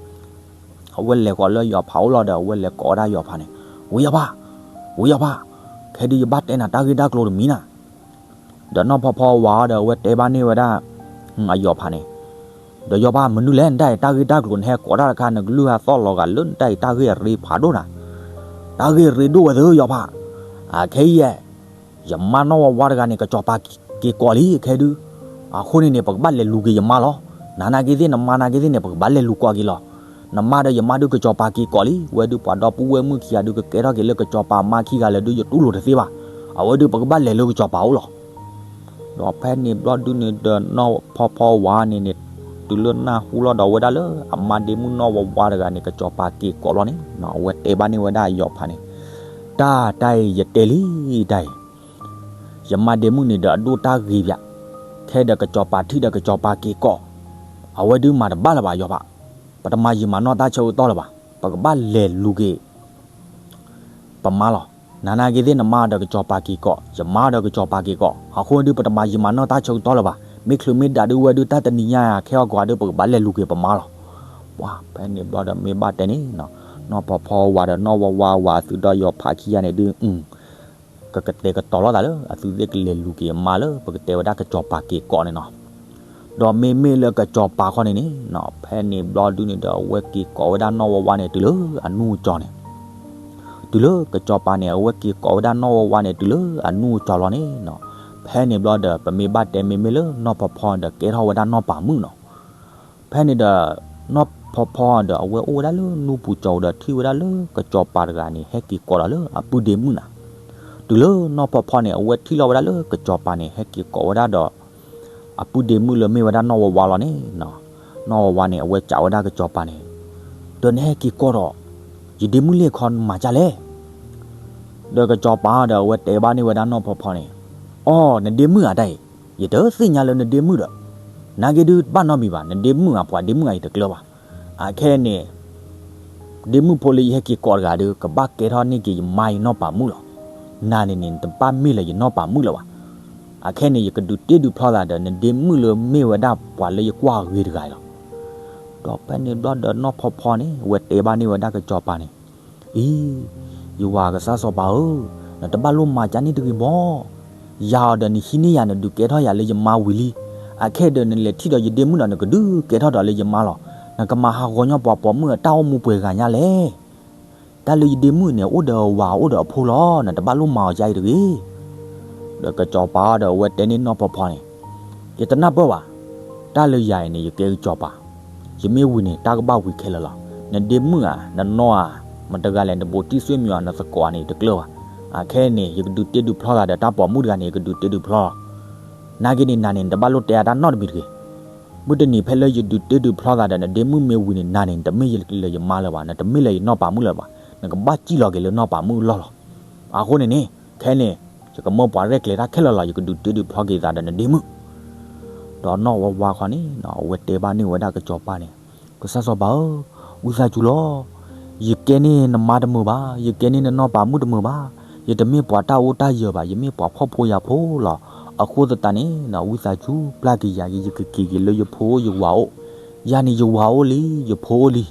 အဝဲလဲၤဃီၤလၢယီၤဖးအိၣ်လီၤဒီး အဝဲလဲၤကိးဝဲဒၣ်ယီၤဖးန့ၣ်, ဝံၤယီၤဖး, ဝံၤယီၤဖး, ခဲဒုးယဘၣ်တဲနၤတၢ်ဂ့ၢ်တၢ်ကျိၤတမံၤနၤ ဒီးနီၢ်ဖီဖီဝၤအီၤဒီး အဝဲတဲဘၣ်န့ၢ်ဝဲဒၣ် အယီၤဖးန့ၣ်, ဒီးယီၤဖး မနုၤလဲၣ် နတၢ်အံၤတၢ်ဂ့ၢ်တၢ်ကျိၤ နဟဲကိးတၢ်တခါ နကလုၢ်ဟးသီၣ်လီၤဂာ်လၢနတၢ်အံၤတၢ်ဂ့ၢ်အရ့ဖးဒိၣ်နၤ, တၢ်ဂ့ၢ်အရ့ဒိၣ်ဝဲသ့ယီၤဖး, အခဲအံၤ ယမါနီၢ်ဝါဝါတဂၤန့ၣ် ကစီၤပၤက့ၤကိးလံခဲဒုး, အဃိန့ၣ်န့ၣ် ပကဘၣ်လဲၤလူၤက့ၤယမါလီၤ. နၤနာ်က့သ့ၣ် နမါနာ်က့သ့ၣ်န့ၣ် ပကဘၣ်လဲၤလူၤကိးက့ၤလီၤ. နမါဒီးယမါဒုး ကစီၤပၤက့ၤကိးလံ, ဝဲဒုးပှၤဒီပုၢ်ဝဲၢ်မုၣ်ခံဂၤဒုး ကကဲထီၣ်က့ၤလၢကစီၤပၤအမါခံဂၤလၢာ်ဒုး ယတူၢ်လိာ်တသ့ဘၣ်. အဝဲဒုး ပကဘၣ်လဲၤလၢကစီၤပၤအိၣ်လီၤ. ဒီးဖဲန့ၣ်ဘျီဒုးန့ၣ်ဒီး နီၢ်ဖီဖီဝၤန့ၣ်န့ၣ် တုၤလၢနၢ်ဟူလီၤဒီးဝဲဒၣ်လၢ အမါဒ့မုၣ်နီၢ်ဝါဝါတဂၤန့ၣ် ကစီၤပၤက့ၤကိးလီၤန့ၣ် အဝဲတဲဘၣ်န့ၢ်ဝဲဒၣ်အယီၤဖးန့ၣ်, တၢ်တၢ်အံၤယတဲလံတၢ်အံၤ, ယမါဒ့မုၣ်န့ၣ်ဒီး အဒိၣ်တၢ်ဂ့ၤဘၣ်, ခဲဒီးကစီၤပၤထံၣ်ဒီး ကစီၤပၤက့ၤကိး, အဝဲဒုးမၤတဘၣ်လၢၤဘၣ်ယီၤဖး, ပတမၤယံာ်မၤနီၢ်တၢ်ဆၢကတီၢ်လၢၤဘၣ်, ပကဘၣ်လဲၤလူၤက့ၤ ပမါလီၤ. နၤနာ်က့သ့ၣ် နမါဒီးကစီၤပၤက့ၤကိး, ယမါဒီးကစီၤပၤက့ၤကိး, အဃိဒုး ပတမၤယံာ်မၤနီၢ်တၢ်ဆၢကတီၢ်လၢၤဘၣ်. မ့ၢ်ချုးမ့ၢ်ဒၣ်ဒုး ဝဲဒုး တၢ်တနံၤညါယၤ ခဲအံၤကိးဒုး ပကဘၣ်လဲၤလူၤက့ၤပမါလီၤ. ပှၤဖဲန့ၣ်ဘျီဒီး မ့ၢ်ဘၣ်တဲန့ၣ် နီၢ်ဖီဖီဝၤဒီး နီၢ်ဝါဝါဝၤ အသုဒီးယီၤဖးခံဂၤန့ၣ်ဒုး ကကတဲာ်ကတီၤလိာ်သးလၢ အသုသ့ၣ်ကလဲၤလူၤက့ၤအမါလၢ ပကတဲဝဲဒၣ်ကစီၤပၤက့ၤကိးန့ၣ်နီၤ. ဒီးမ့မ့ၢ်လၢကစီၤပၤခီန့ၣ်န့ၣ် ဖဲန့ၣ်ဘျီဒုန့ၣ်ဒီး အဝဲက့ၤကိးဝဲဒၣ်နီၢ်ဝါဝါန့ၣ် တုၤလၢအနူၢ်အကၠီၤန့ၣ်, တုၤလၢကစီၤပၤန့ၣ် အဝဲက့ၤကိးဝဲဒၣ်နီၢ်ဝါဝါန့ၣ် တုၤလၢအနူၢ်အကၠီၤလီၤန့ၣ်နီၤ. ဖဲန့ၣ်ဘျီဒီး ပမ့ၢ်ဘၣ်တဲမ့မ့ၢ်လၢနီၢ်ဖီဖီဒီး ကဲထီၣ်ဝဲဒၣ်နီၢ်ပၤမုၣ်နီၤ. ဖဲန့ၣ်ဒီး နီၢ်ဖီဖီဒီး အဝဲအိၣ်ဝဲဒၣ်လၢနူၢ်ပူၤကၠီၤဒီး ထံၣ်ဝဲဒၣ်လၢကစီၤပၤတဂၤန့ၣ် ဟဲက့ၤကိးဒီးလၢအပုၢ်ဒ့မုၣ်နၤ. တုၤလၢနီၢ်ဖီဖီန့ၣ် အဝဲထံၣ်လိာ်ဝဲဒၣ်လၢကစီၤပၤန့ၣ် ဟဲက့ၤကိးဝဲဒၣ်ဒီး အပုၢ်ဒ့မုၣ်လၢမ့ၢ်ဝဲဒၣ်နီၢ်ဝါဝါလီၤန့ၣ်နီၤ. နီၢ်ဝါဝါန့ၣ် အဝဲစံးဝဲဒၣ်ကစီၤပၤန့ၣ်, ဒီးနဟဲက့ၤကိးဒီး ယဒ့မုၣ်လံၣ်ခီမၤဒ်လဲၣ်. ဒီးကစီၤပၤဒီး အဝဲတဲဘၣ်န့ၢ်ဝဲဒၣ်နီၢ်ဖီဖီန့ၣ်, အိ နဒ့မုၣ်ဧါတၢ်အံၤ, ယတသ့ၣ်ညါလၢနဒ့မုၣ်ဒီး, နာ်က့ဒုးတဘၣ်နီတမံၤဘၣ်, နဒ့မုၣ်ဧါ ပှၤဒ့မုၣ်ဧါ ယတကျၢၤဘၣ်. အခဲအံၤန့ၣ် ဒ့မုၣ်ဖိလၢယဟဲက့ၤကိးတဂၤဒီး ကဘၣ်ကဲထီၣ်န့ၢ်က့ၤယမါယနီၢ်ပၤမုၣ်လီၤ. နၤန့ၣ်န့ၣ် နတဘၣ်မ့ၢ်လၢယနီၢ်ပၤမုၣ်လၢၤဘၣ်. အခဲအံၤန့ၣ် ယကဒုးတ့ဒုးဖျီသးဒီး နဒ့မုၣ်လၢမ့ၢ်ဝဲဒၣ်ပှၤလၢယကွၢ်ဂ့ၤတဂၤအံၤလီၤ. ဒီးဖဲန့ၣ်ဘျီဒီးနီၢ်ဖီဖီန့ၣ် အဝဲတဲဘၣ်န့ၢ်ဝဲဒၣ်ကစီၤပၤန့ၣ်, အံၤ, ယဝၤကစၢ်စီၤပၤဧၢ, နတဘၣ်လိၣ်မၤကၢန့ၣ်တဂ့ၤမီၢ်. ယၤအီၤဒီးနဟံးန့ၢ်ယၤ နဒုးကဲထီၣ်ယၤလၢယမါဝံၤလံ. အခဲအံၤဒီးနလဲၤထံၣ်ဒီးယဒ့မုၣ်ဒီး နကဒုးကဲထီၣ်ဒီးလၢယမါလီၤ. နကမၤဟးဂီၤညီပှၤပိာ်မုၣ်အတၢ်အိၣ်မူပှဲၤဂၤညါလဲၣ်. တၢ်လၢယဒ့မုၣ်န့ၣ် အိၣ်ဒီးအဝၤအိၣ်ဒီးအဖိလီၤ, နတဘၣ်လိၣ်မၤအီၤကၢအံၤတဂ့ၤ. ဒီးကစီၤပၤဒီး အဝဲတဲန့ၢ်နီၢ်ဖီဖီန့ၣ်, ယတနၢ်ပၢၢ်ဘၣ်. တၢ်လၢယၤအံၤန့ၣ် ယကဲကစီၤပၤ, ယမ့ၢ်ဝံၤန့ၣ် တၢ်ကဘၣ်ဝံၤခဲလၢာ်လီၤ. နဒ့မုၣ်ဧါ, နနီၢ်ဧါ, မတဂၤလဲၣ် နဘူးတံၢ်စွ့မံၤဧါ, နသကိးဧါန့ၣ် ယတကျၢၤဘၣ်. အခဲအံၤန့ၣ် ယကဒုးတ့ဒုးဖျီသးဒီးတၢ်ပိာ်မုၣ်တဂၤန့ၣ် ယကဒုးတ့ဒုးဖျီလီၤ. နာ်က့န့ၣ် နၤန့ၣ် နတဘၣ်လိၣ်တဲအါတၢ်နီတမံၤတဂ့ၤ. မုၢ်တနံၤဖဲလၢယဒုးတ့ဒုးဖျီသးဒီး နဒ့မုၣ်မ့ၢ်ဝံၤန့ၣ် နၤန့ၣ် နတမ့ၢ်လၢယမါလၢၤဘၣ်, နတမ့ၢ်လၢယနီၢ်ပၤမုၣ်လၢၤဘၣ်, နကဘၣ်စံၣ်လီၤက့ၤလၢနီၢ်ပၤမုၣ်အလီၢ်လီၤ. အဃိန့ၣ်န့ၣ် ခဲအံၤန့ၣ် ယကမၢပှၤရဲၣ်ကျဲၤတၢ်ခဲလၢာ်လီၤ, ယကဒုးတ့ဒုးဖျီက့ၤသးဒီးနဒ့မုၣ်. ဒီးနီၢ်ဝါဝါခီန့ၣ် အဝဲတဲဘၣ်န့ၢ်ဝဲဒၣ်ကစီၤပၤန့ၣ်, ကစၢ်စီၤပၤဧၢ, ဝံသးစူၤလီၤ. ယကဲန့ၢ်နမါတမုာ်ဘၣ်, ယကဲန့ၢ်နနီၢ်ပၤမုၣ်တမုာ်ဘၣ်, ယတမ့ၢ်ပှၤတၢ်အိၣ်တၢ်ယၢၤဘၣ်, ယမ့ၢ်ပှၤဖှီၣ်ဖိယာ်ဖိလီၤ. အဃိသတးန့ၣ် ဝံသးစူၤပျၢ်က့ၤယၤ, ယကက့ၤက့ၤလၢယဖိယဝၤအိၣ်. ယၤန့ၣ်ယဝၤအိၣ်လံ, ယဖိအိၣ်လံ,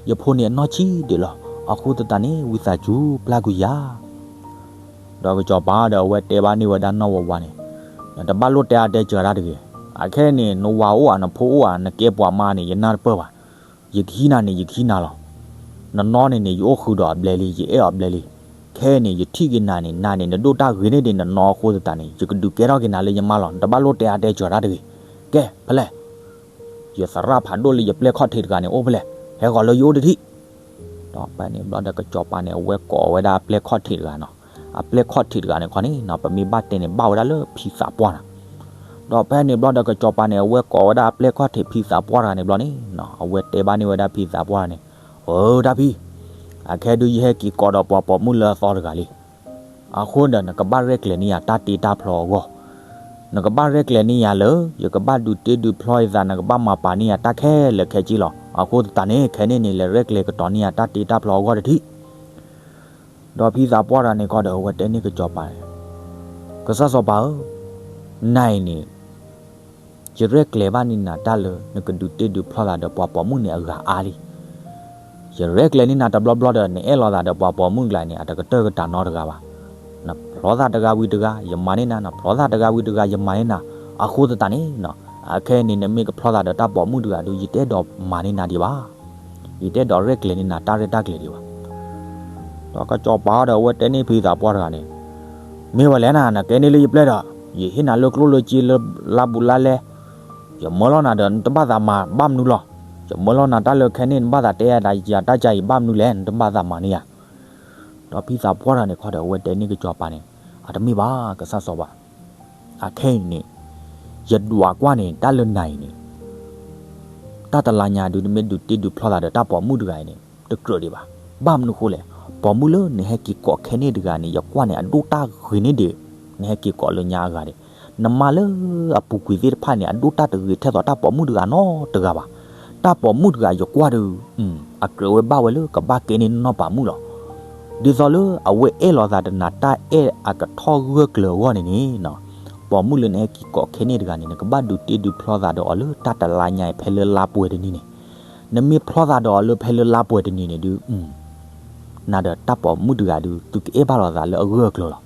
ယဖိန့ၣ်အနီၢ်ဆံးဒံးလီၤ. အဃိသတးန့ၣ် ဝံသးစူၤပျၢ်ကွံာ်ယၤ. ဒီးကစီၤပၤဒီးအဝဲတဲဘၣ်န့ၢ်ဝဲဒၣ်နီၢ်ဝါဝါန့ၣ်, နတဘၣ်လိၣ်တဲအါတဲစှၤတၢ်တဂ့ၤ. အခဲအံၤန့ၣ် နဝၤအိၣ်ဧါ နဖိအိၣ်ဧါ နကဲပှၤမါန့ၣ် ယနၢ်တပၢၢ်ဘၣ်. ယကဟံးနၤန့ၣ် ယကဟံးနၤလီၤ. နနီၢ်န့ၣ်န့ၣ် ယအိၣ်ဃုာ်ဒီးအဘျဲလံ, ယအဲၣ်အီၤဘျဲလံ. ခဲအံၤန့ၣ် ယထံၣ်က့ၤနၤန့ၣ် နၤန့ၣ် နဒိၣ်တၢ်ဂ့ၤန့ၢ်ဒံးနနီၢ်အဃိသတးန့ၣ် ယကဒုးကဲထီၣ်က့ၤနၤလၢယမါလီၤ. နတဘၣ်လိၣ်တဲအါတဲစှၤတၢ်တဂ့ၤ. ကဲ ဖဲလဲၣ်, ယသရၣ်ဖးဒိၣ်လၢယပျဲၢ်ခီၣ်ထံးတဂၤန့ၣ် အိၣ်ဖဲလဲၣ်, ဟဲဃီၤလၢယအိၣ်တထံၣ်. ဒီးဖဲန့ၣ်ဘျီဒီးကစီၤပၤန့ၣ် အဝဲကိးဝဲဒၣ်အပျဲၢ်ခီၣ်ထံးတဂၤနီၤ. အပျဲၢ်ခီၣ်ထံးတဂၤန့ၣ်ခီန့ၣ်နီၤ ပမ့ၢ်ဘၣ်တဲန့ၣ် ဘၣ်ဝဲဒၣ်လၢဖံသးပှၢ်နီၤ. ဒီးဖဲန့ၣ်ဘျီဒီးကစီၤပၤန့ၣ် အဝဲကိးဝဲဒၣ်အပျဲၢ်ခီၣ်ထံးဖံသးပှၢ်တဂၤန့ၣ်ဘျီန့ၣ်နီၤ အဝဲတဲဘၣ်န့ၢ်ဝဲဒၣ်ဖံသးပှၢ်န့ၣ်, အၢ တၢ်ဖံ, အခဲဒုးယဟဲက့ၤကိးဒီးပှၤပိာ်မုၣ်လၢအသီတဂၤလံ. အဃိဒီးနကဘၣ်ရဲၣ်ကျဲၤန့ၢ်ယၤတၢ်တ့တၢ်ဖျီအဂီၢ် နကဘၣ်ရဲၣ်ကျဲၤန့ၢ်ယၤလၢ ယကဘၣ်ဒုးတ့ဒုးဖျီယသး နကဘၣ်မၤပာ်န့ၢ်ယၤတၢ်ခဲလၢာ်ခဲဆ့လီၤ. အဃိသတးန့ၣ် ခဲန့ၣ်န့ၣ် လဲၤရဲၣ်ကျဲၤကတီၤန့ၢ်ယၤတၢ်တ့တၢ်ဖျီအဂီၢ်တထံၣ်. ဒီးဖံသးပှၢ်တဂၤန့ၣ်ခီဒီး အဝဲတဲန့ၢ်ကစီၤပၤန့ၣ်, ကစၢ်စီၤပၤဧၢ, နၤအံၤန့ၣ် ယရဲၣ်ကျဲၤဘၣ်န့ၢ်နၤတၢ်လၢနကဒုးတ့ဒုးဖျီသးဒီးပှၤပိာ်မုၣ်န့ၣ်အဂၤအါလံ. ယရဲၣ်ကျဲၤန့ၢ်နၤတဘျီဘျီဒီး နအဲၣ်လီၤသးဒီးပှၤပိာ်မုၣ်ကျါန့ၣ် အတကတၢၢ်ကတၢၢ်နီတဂၤဘၣ်. နဖျီသးတဂၤဝံၤတဂၤ ယမၤန့ၢ်နၤ, နဖျီသးတဂၤဝံၤတဂၤ ယမၤန့ၢ်နၤ. အဃိသတးန့ၣ် အခဲအံၤန့ၣ် နမ့ၢ်ကဖျီသးဒီးတၢ်ပိာ်မုၣ်တဂၤဒီး ယတအဲၣ်ဒိးမၤန့ၢ်နၤဒံးဘၣ်. ယတအဲၣ်ဒိးရဲၣ်ကျဲၤန့ၢ်နၤတၢ်ရဲၣ်တၢ်ကျဲၤဒံးဘၣ်. ဒီးကစီၤပၤဒီးအဝဲတဲန့ၢ်ဖံသးပှၢ်တဂၤန့ၣ်, မ့ၢ်ဝဲလဲၣ်နၤ, နကဲန့ၢ်လၢယပျဲၢ်ဒီး ယဟ့ၣ်နၤလၢကျိၣ်လၢစ့လၢလါဘူးလါလဲ, ယမၢလီၤနၤဒီး နတဘၣ်သးမၤဘၣ်မနုၤလီၤ. ယမၢလီၤနၤတၢ်လၢခဲန့ၣ် နဘၣ်သးတဲယၤတၢ်ကါအံၤဘၣ်မနုၤလဲၣ်, နတဘၣ်သးမၤန့ၢ်ယၤ. ဒီးဖံသးပှၢ်တဂၤန့ၣ်ခီဒီး အဝဲတဲန့ၢ်ကစီၤပၤန့ၣ်, အတမ့ၢ်ဘၣ် ကစၢ်စီၤပၤ, အခဲအံၤန့ၣ် ယဒွးကွၢ်န့ၣ် တၢ်လၢနၤအံၤန့ၣ် တၢ်တလါညါဒုး နမ့ၢ်ဒုးတ့ဒုးဖျီသးဒီးတၢ်ပိာ်မုၣ်တဂၤအံၤန့ၣ် တကြၢးဒံးဘၣ်. ဘၣ်မနုၤဃိလဲၣ်, ပိာ်မုၣ်လၢနဟဲက့ၤကိးခဲန့ၣ်တဂၤန့ၣ် ယကွၢ်န့ၣ် အဒိၣ်တၢ်ဂ့ၤန့ၢ်ဒံး နဟဲက့ၤကိးလၢညါအဂၤဒံး. နမါလၢအပူၤကွံာ်သ့ၣ်တဖၣ်န့ၣ် အဒိၣ်တၢ်တဂ့ၤထဲသိးတၢ်ပိာ်မုၣ်တဂၤနီတဂၤဘၣ်. တၢ်ပိာ်မုၣ်တဂၤယကွၢ်ဒီး အကြၢးဝဲဘၣ်ဝဲလၢကဘၣ်ကဲန့ၢ်နီၢ်ပၤမုၣ်လီၤ. ဒ်သိးလၢအဝဲအဲၣ်လီၤသးဒီးနၤတၢ်အဲၣ်အကထီၣ်ဂၢၢ်ကျၢၤအဂီၢ်န့ၣ်န့ၣ် ပိာ်မုၣ်လၢနဟဲက့ၤကိးခဲန့ၣ်တဂၤန့ၣ် နကဘၣ်ဒုးတ့ဒုးဖျီသးဒီးအီၤလၢတၢ်တလါညါအံၤ ဖဲလၢလါပှဲၤတနံၤန့ၣ်. နမ့ၢ်ဖျီသးဒီးအီၤလၢဖဲလၢလါပှဲၤတနံၤန့ၣ်ဒုး နၤဒီးတၢ်ပိာ်မုၣ်တဂၤဒုး သုကအဲၣ်ဘၣ်လိာ်သးလၢအဂၢၢ်အကျၢၤလီၤ.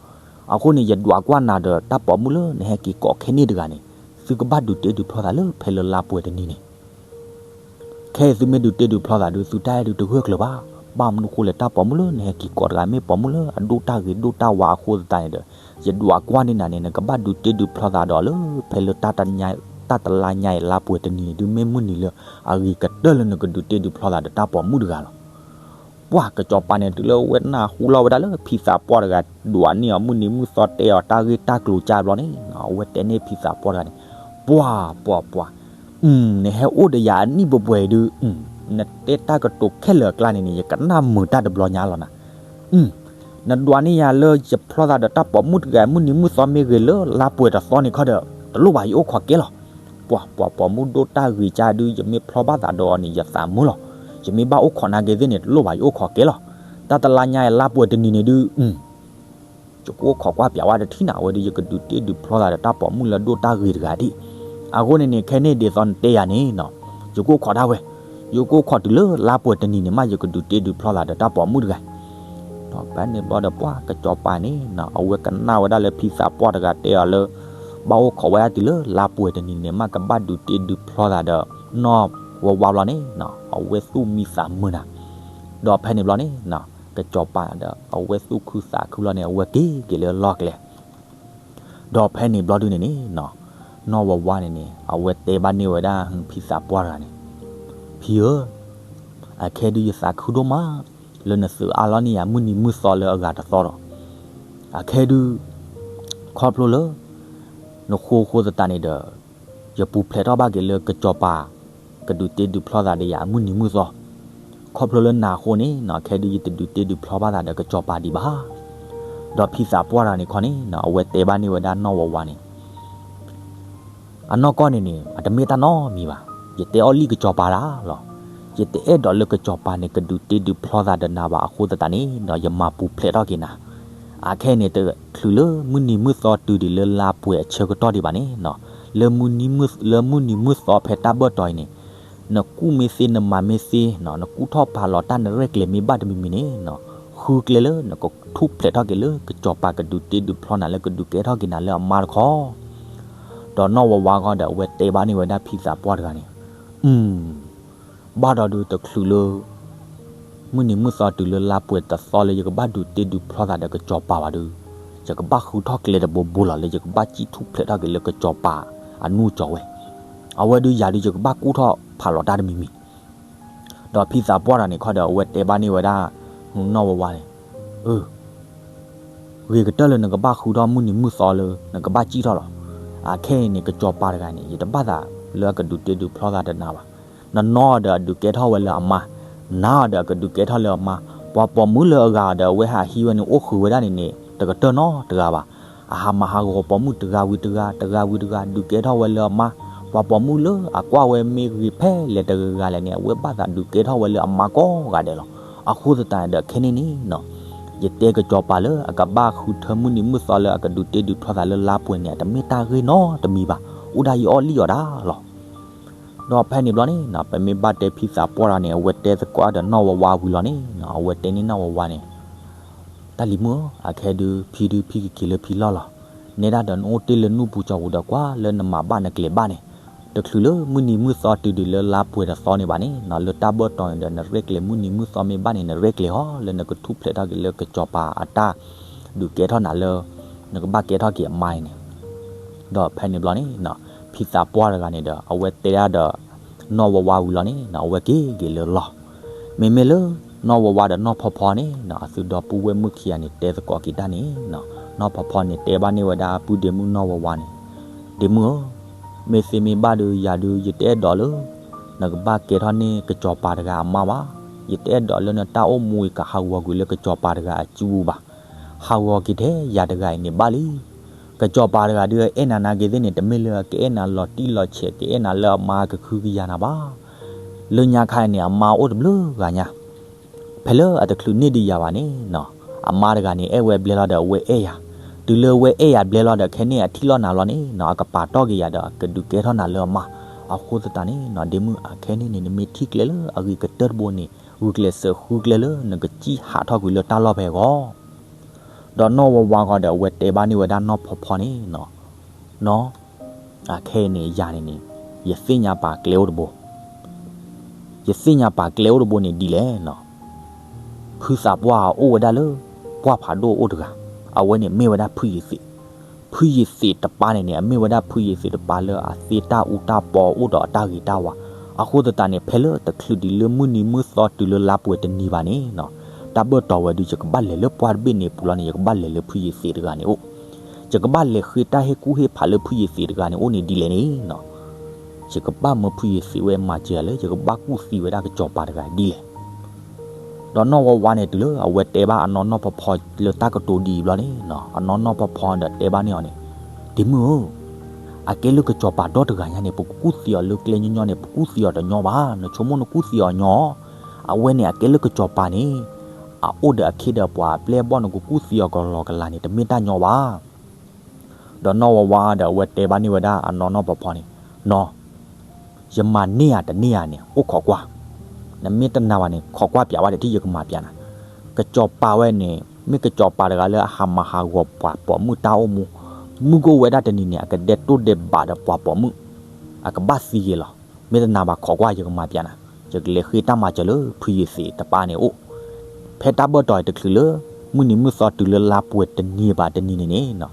အဃိန့ၣ် ယဒွးကွၢ်နၤဒီးတၢ်ပိာ်မုၣ်လၢနဟဲက့ၤကိးခဲန့ၣ်တဂၤန့ၣ် သုကဘၣ်ဒုးတ့ဒုးဖျီသးလၢဖဲလၢလါပှဲၤတနံၤန့ၣ်. ခဲအံၤသုမ့ၢ်ဒုးတ့ဒုးဖျီသးဒုး သုတၢ်အဲၣ်ဒုးတဂၢၢ်ကျၢၤဘၣ်. ဘၣ်မနုၤဃိလဲၣ် တၢ်ပိာ်မုၣ်လၢနဟဲက့ၤကိးတဂၤ မ့ၢ်ပိာ်မုၣ်လၢအဒိၣ်တၢ်ဂ့ၤဒိၣ်တၢ်ဝါအဃိသတးန့ၣ်ဒီး ယဒွးကွၢ်န့ၢ်နၤန့ၣ် နကဘၣ်ဒုးတ့ဒုးဖျီသးဒီးလၢဖဲလၢ တၢ်တလါညါအံၤလါပှဲၤတနံၤန့ၣ်ဒုး မ့ၢ်မုၢ်နံၤလၢအဂ့ၤကတၢၢ်လၢနကဒုးတ့ဒုးဖျီသးဒီးတၢ်ပိာ်မုၣ်တဂၤလီၤ. ပှၢ်ကစီၤပၤန့ၣ် တုၤလၢအဝဲနၢ်ဟူလီၤဝဲဒၣ်လၢဖံသးပှၢ်တဂၤ ဒွးန့ၢ်အီၤမုၢ်နံၤမုၢ်သီတဲအီၤတၢ်ဂ့ၢ်တၢ်ကျိၤကၢ်ဘျီန့ၣ် အဝဲတဲန့ၢ်ဖံသးပှၢ်တဂၤန့ၣ်, ပှၢ်ပှၢ်ပှၢ်, နဟဲအိၣ်ဒီးယၤအနံၣ်ပှဲၤပှဲၤအံၤဒုး နတဲတၢ်ကတိၤခဲလၢာ်အကျါန့ၣ်န့ၣ် ယကနၣ်မုာ်တၢ်တဘျီညါလီၤနၤ. နဒွးန့ၢ်ယၤလၢယဖျီသးဒီးတၢ်ပိာ်မုၣ်တဂၤမုၢ်နံၤမုၢ်သီမ့ၢ်ဂ့ၤလၢလါပှဲၤတသီန့ၣ်ခီဒီး တလိၣ်ဘၣ်ယအိၣ်ခိးကဲလီၤ. ပှၢ်ပှၢ်ပိာ်မုၣ်ဒိၣ်တၢ်ဂ့ၤကၢ်ဒုး ယမ့ၢ်ဖျီဘၣ်သးဒီးအီၤန့ၣ် ယသးမုာ်လီၤ. ယမ့ၢ်ဘၣ်အိၣ်ခိးနၤက့ၤသ့ၣ်န့ၣ် တလိၣ်ဘၣ်ယအိၣ်ခိးကဲလီၤ. တၢ်တလါညါအံၤလါပှဲၤတနံၤန့ၣ်ဒုး ယကအိၣ်ခိးကွၢ်ပၠးဝဲတထံၣ်နၤ အဝဲဒုး ယကဒုးတ့ဒုးဖျီသးဒီးတၢ်ပိာ်မုၣ်လၢဒိၣ်တၢ်ဂ့ၤတဂၤဒံး. အဃိန့ၣ်န့ၣ် ခဲန့ၣ်ဒ်သိးနတဲယၤန့ၣ်နီၤ ယကအိၣ်ခိးဒၣ်ဝဲ, ယကအိၣ်ခိးတုၤလၢလါပှဲၤတနံၤန့ၣ်မး ယကဒုးတ့ဒုးဖျီသးဒီးတၢ်ပိာ်မုၣ်တဂၤ. ဒီးဖဲန့ၣ်ဘျီဒီးပှၢ်ကစီၤပၤန့ၣ်နီၤ အဝဲကနၣ်ဝဲဒၣ်လၢဖံသးပှၢ်တဂၤတဲအီၤလၢ ဘၣ်အိၣ်ခိးဝဲဒၣ်တုၤလၢလါပှဲၤတနံၤန့ၣ်မး ကဘၣ်ဒုးတ့ဒုးဖျီသးဒီးနီၢ်ဝါဝါဘျီန့ၣ်နီၤ အဝဲသူၣ်မံသးမုာ်နၤ. ဒီးဖဲန့ၣ်ဘျီန့ၣ်နီၤ ကစီၤပၤဒီးအဝဲသူၣ်ခုသးခုလီၤန့ၣ် အဝဲက့ၤက့ၤလၢလီၢ်ကျဲ ဒီးဖဲန့ၣ်ဘျီဒုန့ၣ်န့ၣ်နီၤ နီၢ်ဝါဝါန့ၣ်န့ၣ် အဝဲတဲဘၣ်န့ၢ်ဝဲဒၣ်ဖံသးပှၢ်တဂၤန့ၣ်, ဖံဧၢ, အခဲဒုးယသးခုဒိၣ်မး လၢနသုးအါလီၤန့ၢ်ယၤမုၢ်နံၤမုၢ်သီလၢအဂၤတသီဒီး အခဲဒုး ခီဖျိလၢ နဃိအဃိသတးန့ၣ်ဒီး ယပူၤဖျဲးထီၣ်ဘၣ်က့ၤလၢကစီၤပၤ ကဒုးတ့ဒုးဖျီသးဒီးယၤမုၢ်နံၤမုၢ်သီ. ခီဖျိလၢနၤအဃိန့ၣ်နီၤ ခဲဒုးယတဒုးတ့ဒုးဖျီဘၣ်သးဒီးကစီၤပၤဒံးဘၣ်. ဒီးဖံသးပှၢ်တဂၤန့ၣ်ခီန့ၣ်နီၤ အဝဲတဲဘၣ်န့ၢ်ဝဲဒၣ်နီၢ်ဝါဝါန့ၣ် အနီၢ်ကီၢ်န့ၣ်န့ၣ် အတမ့ၢ်တၢ်နီတမံၤဘၣ်. ယတဲအီၤလံကစီၤပၤဒၣ်လီၤ. ယတအဲၣ်ဒိးလၢကစီၤပၤန့ၣ် ကဒုးတ့ဒုးဖျီသးဒီးနၤဘၣ်အဃိသတးန့ၣ်ဒီး ယမၤပူၤဖျဲးထီၣ်က့ၤနၤ. အခဲအံၤန့ၣ် တချုးလၢမုၢ်နံၤမုၢ်သီတုၤဒံးလၢလါပှဲၤအဆၢကတီၢ်ဒံးဘၣ်န့ၣ်နီၤ လၢမုၢ်နံၤမုၢ်သီဖဲတၢ်ဘၢၣ်တီၤအံၤန့ၣ် နကူၣ်မ့ၢ်သ့ နမၤမ့ၢ်သ့နီၤ နကူၣ်ထီၣ်ဖးလီၤတၢ် နရဲၣ်ကျဲၤမ့ၢ်ဘၣ်တမံၤမံၤန့ၣ်နီၤ ဃုကျဲလၢနကထူၣ်ဖျဲးထီၣ်က့ၤလၢကစီၤပၤကဒုးတ့ဒုးဖျီနၤလၢကဒုးကဲထီၣ်က့ၤနၤလၢအမါတခီ. ဒီးနီၢ်ဝါဝါဂီၢ်ဒီးအဝဲတဲဘၣ်န့ၢ်ဝဲဒၣ်ဖံသးပှၢ်တဂၤန့ၣ်, ဘၣ်ဒီးဒုးတချုးလၢ မုၢ်နံၤမုၢ်သီတုၤလၢလါပှဲၤတသီလၢယကဘၣ်ဒုးတ့ဒုးဖျီသးဒီးကစီၤပၤဘၣ်ဒီး ယကဘၣ်ဃုထီၣ်ကျဲတဘိဘိလီၤလၢယကဘၣ်စံၣ်ထူၣ်ဖျဲးထီၣ်က့ၤလၢကစီၤပၤအနူၢ်ကၠီၤဝဲ. အဝဲဒုးယၤဒုးယကဘၣ်ကူၣ်ထီၣ်ဖးလီၤတၢ်တမံၤမံၤ ဒီးဖံသးပှၢ်တဂၤန့ၣ်ခီဒီး အဝဲတဲဘၣ်န့ၢ်ဝဲဒၣ် နီၢ်ဝါဝါန့ၣ်, အၢ ဂ့ၤကတၢၢ်လၢနကဘၣ်ဃုထီၣ်မုၢ်နံၤမုၢ်သီလၢ နကဘၣ်စံၣ်ထီၣ်လီၤ. အခဲအံၤန့ၣ် ကစီၤပၤတဂၤန့ၣ် ယတဘၣ်သးလၢအကဒုးတ့ဒုးဖျီသးဒီးနၤဘၣ်. နနီၢ်အီၤဒီးအဒုးကဲထီၣ်ဝဲလၢအမါ, နါအီၤဒီးအကဒုးကဲထီၣ်လၢအမါ, ပှၤပိာ်မုၣ်လၢအဂၤအီၤဒီးအဝဲဟးဟံးဝဲန့ၣ် အိၣ်ဃုာ်ဝဲဒၣ်န့ၣ်န့ၣ် တကတၢၢ်နီတဂၤဘၣ်. အဟးမၤဟးဂီၤပိာ်မုၣ်တဂၤဝံၤတဂၤ တဂၤဝံၤတဂၤ ဒုးကဲထီၣ်ဝဲလၢအမါ, ပှၤပိာ်မုၣ်လၢအကွၢ်ဝဲမ့ၢ်ဂ့ၤဖဲလဲၣ်တဂၤဂၤလဲၣ်န့ၣ် အဝဲဘၣ်သးဒုးကဲထီၣ်ဝဲလၢအမါကိးဂၤဒဲးလီၤ. အဃိသတးန့ၣ်ဒီးခဲန့ၣ်န့ၣ်နီၤ ယတဲကစီၤပၤလၢအကဘၣ်ဃုထၢမုၢ်နံၤမုၢ်သီလၢအကဒုးတ့ဒုးဖျီသးလၢလါပှဲၤန့ၣ် အတမ့ၢ်တၢ်ဂ့ၢ်နီတမံၤဘၣ်, အိၣ်ဒၣ်ယအီၣ်လံၣ်အီၤဒၣ်လီၤ. ဒီးဖဲန့ၣ်ဘျီန့ၣ် ပမ့ၢ်ဘၣ်တဲဖံသးပှၢ်တဂၤန့ၣ် အဝဲတဲသကိးဒီးနီၢ်ဝါဝါဝံၤလီၤန့ၣ် အဝဲတဲန့ၢ်နီၢ်ဝါဝါန့ၣ် တၢ်လံၤမုၣ်ဧၢ, အခဲဒုးဖံဒုးဖံကက့ၤလၢဖံလီၢ်လီၤ. နဲဒၣ်ဒီးနအိၣ်တ့ၢ်လၢနူၢ်ပူၤကၠီၤပူၤဒီးကွၢ်လၢနမၤဘၣ်နကျဲၤဘၣ်န့ၣ်, တချုးလၢမုၢ်နံၤမုၢ်သီတုၤဒံးလၢလါပှဲၤတသီန့ၣ်ဘၣ်န့ၣ် လၢတၢ်ဘၢၣ်တီၤန့ၣ်ဒီး နရဲၣ်ကျဲၤမုၢ်နံၤမုၢ်သီမ့ၢ်ဘၣ်န့ၣ် နရဲၣ်ကျဲၤဟီလၢနကထူၣ်ဖျဲးထီၣ်က့ၤလၢကစီၤပၤအတၢ်ဒုးကဲထီၣ်နၤလၢ နကဘၣ်ကဲထီၣ်က့ၤအမါအံၤန့ၣ်. ဒီးဖဲန့ၣ်ဘျီန့ၣ် ဖံသးပှၢ်တဂၤန့ၣ်ဒီး အဝဲတဲဒၣ်ဒီး နီၢ်ဝါဝါဝံၤလီၤန့ၣ် အဝဲက့ၤက့ၤလၢလီၢ်. မ့မ့ၢ်လၢ နီၢ်ဝါဝါဒီးနီၢ်ဖီဖီန့ၣ် အသုဒီပုၢ်ဝဲၢ်မုၣ်ခံဂၤန့ၣ် တဲသကိးက့ၤတၢ်န့ၣ် နီၢ်ဖီဖီန့ၣ် တဲဘၣ်န့ၢ်ဝဲဒၣ်အပုၢ်ဒ့မုၣ်နီၢ်ဝါဝါန့ၣ်, ဒ့မုၣ်ဧၢ, မ့ၢ်သ့မ့ၢ်ဘၣ်ဒီးယၤဒုး ယတအဲၣ်ဒိးလၢ နကဘၣ်ကဲထီၣ်န့ၢ်ကစီၤပၤတဂၤအမါဘၣ်. ယတအဲၣ်ဒိးလၢနတၢ်အိၣ်မူအံၤကဟးဂီၤကွံာ်လၢကစီၤပၤတဂၤအစုပူၤဘၣ်. ဟးဂီၤက့ၤထဲယၤတဂၤအံၤန့ၣ်ဘၣ်လံ. ကစီၤပၤတဂၤဒုးအအဲၣ်နၤနာ်က့ၤသ့ၣ်န့ၣ် တမ့ၢ်လၢအကအဲၣ်နၤလီၤတံၢ်လီၤဆဲး ကအဲၣ်နၤလၢအမါကခုကယၤနၤဘၣ်. လၢညါခါအံၤန့ၣ် အမါအိၣ်တဘျုးဂၤညါ ဖဲလၢအတချုးန့ၢ်ဒံးယၤဘၣ်န့ၣ် အမါတဂၤန့ၣ် အဲၣ်ဝဲဘျဲလီၤဒီးအဝဲအဲၣ်ယၤ, တုၤလၢအဝဲအဲၣ်ယၤဘျဲလီၤဒီး ခဲန့ၣ်အထံၣ်လိာ်နၤလီၤန့ၣ် အကပာ်တီၢ်က့ၤယၤဒီး ကဒုးကဲထီၣ်နၤလၢအမါ. အဃိသတးန့ၣ် ဒ့မုၣ် အခဲန့ၣ်န့ၣ် နမ့ၢ်ထံၣ်ကျဲလၢအဂ့ၤကတၢၢ်တဘိန့ၣ် ဂုာ်ကျဲးစၢးဃုကျဲလၢနကစံၣ်ဟးထီၣ်ကွံာ်လၢတၢ်လီၢ်ဖဲအဂီၢ်. ဒီးနီၢ်ဝါဝါဂီၤဒီး အဝဲတဲဘၣ်န့ၢ်ဝဲဒၣ်နီၢ်ဖီဖီန့ၣ် နီၢ် အခဲအံၤန့ၣ် ယၤန့ၣ်န့ၣ် ယသ့ၣ်ညါပာ်ကျဲအိၣ်တဘိ, ယသ့ၣ်ညါပာ်ကျဲအိၣ်တဘိန့ၣ်ဒ်လဲၣ်နီၤ. ဖုသးပှၢ်အိၣ်ဝဲဒၣ်လၢ ပှၢ်ဖးဒိၣ်အိၣ်တဂၤ, အဝဲန့ၣ်မ့ၢ်ဝဲဒၣ်ဖုယ့ၤသ့း, ဖုယ့ၤသ့းတပၤန့ၣ်န့ၣ် အမ့ၢ်ဝဲဒၣ်ဖုယ့ၤသ့းတပၤလၢအသ့တၢ်အူတၢ်ပီအိၣ်ဒီးအတၢ်ဂ့ၤတၢ်ဝါ, အဃိသတးန့ၣ် ဖဲလၢတချုးဒံးလၢမုၢ်နံၤမုၢ်သီတုၤလၢလါပှဲၤတနံၤဘၣ်န့ၣ်နီၤ, တၢ်ဘၢၣ်တီၤဝဲဒုး ယကဘၣ်လဲၤလၢပှၢ်တဘ့ၣ်န့ၣ်ပူၤလီၤန့ၣ် ယကဘၣ်လဲၤလၢဖုယ့ၤသ့းတဂၤန့ၣ်အိၣ် ယကဘၣ်လဲၤဃ့တၢ်ဟ့ၣ်ကူၣ်ဟ့ၣ်ဖးလၢဖုယ့ၤသ့းတဂၤန့ၣ်အိၣ်န့ၣ်ဒ်လဲၣ်န့ၣ်နီၤ, ယကဘၣ်မၢဖုယ့ၤသ့းဝဲမၤစၢၤလၢ ယကဘၣ်ကူၣ်သံဝဲဒၣ်ကစီၤပၤတဂၤဒ်လဲၣ်. ဒီးနီၢ်ဝါဝါန့ၣ် တုၤလၢအဝဲတဲဘၣ်အနီၢ်နီၢ်ဖီဖီလၢတၢ်ကတိၤဒ်အံၤဘျီန့ၣ်နီၤ, အနီၢ်နီၢ်ဖီဖီဒီးတဲဘၣ်န့ၢ်အီၤန့ၣ်, ဒ့မုၣ်ဧၢ, အကဲလၢကစီၤပၤဒီတဂၤညါန့ၣ် ပကကူၣ်သံအီၤလၢကျဲညီညီန့ၣ် ပကူၣ်သံအီၤတညီဘၣ်, နဆိကမိၣ်နကူၣ်သံအီၤညီ, အဝဲန့ၣ်အကဲလၢကစီၤပၤန့ၣ် အအိၣ်ဒီးအခ့ဒီးပှၤအပျဲၢ်အဘီၣ် နကကူၣ်သံအီၤကလီကလီန့ၣ် တမ့ၢ်တၢ်ညီဘၣ်. ဒီးနီၢ်ဝါဝါဒီးအဝဲတဲဘၣ်န့ၢ်ဝဲဒၣ်အနီၢ်နီၢ်ဖီဖီန့ၣ်, နီၢ်, ယမၤန့ၢ်ယၤတန့ၢ်ဧါန့ၣ် အိၣ်ခိးကွၢ်, နမ့ၢ်တနာ်ဘၣ်န့ၣ် ခိးကွၢ်ပၠးဝဲဒီးထံၣ်ယကမၤပၠးနၤ, ကစီၤပၤဝဲန့ၣ် မ့ၢ်ကစီၤပၤတဂၤလၢအဟးမၤဟးဂီၤပှၤပိာ်မုၣ်တၢ်အိၣ်မူ, မုၢ်ကအိၣ်ဝဲဒၣ်တနံၤန့ၣ် အကဒဲတိၢ်ဒဲးဘးဒီးပှၤပိာ်မုၣ်, အကဘၣ်သံက့ၤလီၤ. မ့ၢ်တနာ်ဘၣ်ခိးကွၢ်ယကမၤပၠးနၤ, ယကလဲၤဃ့တၢ်မၤစၢၤလၢဖုယ့ၤသ့းတပၤန့ၣ်အိၣ်, ဖဲတၢ်ဘၢၣ်တီၤအံၤတချုးလၢ မုၢ်နံၤမုၢ်သီတုၤလၢလါပှဲၤတနံၤဘၣ်တနံၤန့ၣ်န့ၣ်,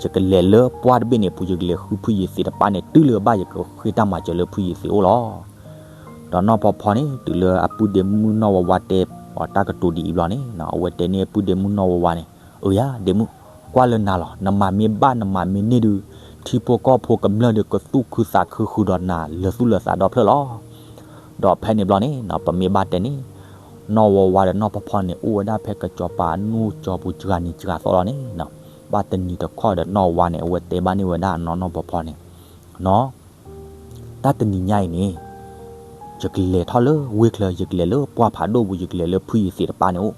ယကလဲၤလၢပှၢ်တဘ့ၣ်န့ၣ်ပူၤ ယကလဲၤဃုဖုယ့ၤသ့းတပၤန့ၣ် တုၤလၢဘၣ်ယကဃ့တၢ်မၤစၢၤလၢဖုယ့ၤသ့းအိၣ်လီၤ. ဒီးနီၢ်ဖီဖီန့ၣ် တုၤလၢအပုၢ်ဒ့မုၣ်နီၢ်ဝါဝါတဲအီၤတၢ်ကတိၤဒ်အံၤဘျီန့ၣ် အဝဲတဲန့ၢ်အပုၢ်ဒ့မုၣ်နီၢ်ဝါဝါန့ၣ်, အၢ ယၤဒ့မုၣ်, ကွၢ်လၢနၤလီၤ, နမၤမ့ၢ်ဘၣ်နမၤမ့ၢ်န့ၢ်ဒုး ထံဖိကီၢ်ဖိကမျၢၢ်ဒီးကသူၣ်ခုသးခုဃုာ်ဒီးနၤလၢာ်သူၣ်လၢာ်သးဒီဖျၢၣ်လီၤ. ဒီးဖဲန့ၣ်ဘျီန့ၣ် ပမ့ၢ်ဘၣ်တဲန့ၣ် နီၢ်ဝါဝါဒီးနီၢ်ဖီဖီန့ၣ် အိၣ်ဝဲဒၣ်ဖဲကစီၤပၤအနူၢ်ကၠီပူၤစှၤနံၤစှၤသီလီၤန့ၣ်, ဘၣ်တနံၤတခီဒီးနီၢ်ဝါဝါန့ၣ် အဝဲတဲဘၣ်န့ၢ်ဝဲဒၣ်အနီၢ်နီၢ်ဖီဖီန့ၣ်, နီၢ် တၢ်တနံၤညါအံၤန့ၣ် ယကလဲၤထီၣ်လၢဝ့ၢ်ချၢ ယကလဲၤလၢပှၢ်ဖးဒိၣ်ပူၤ ယကလဲၤလၢဖုယ့ၤသ့းတပၤန့ၣ်အိၣ်,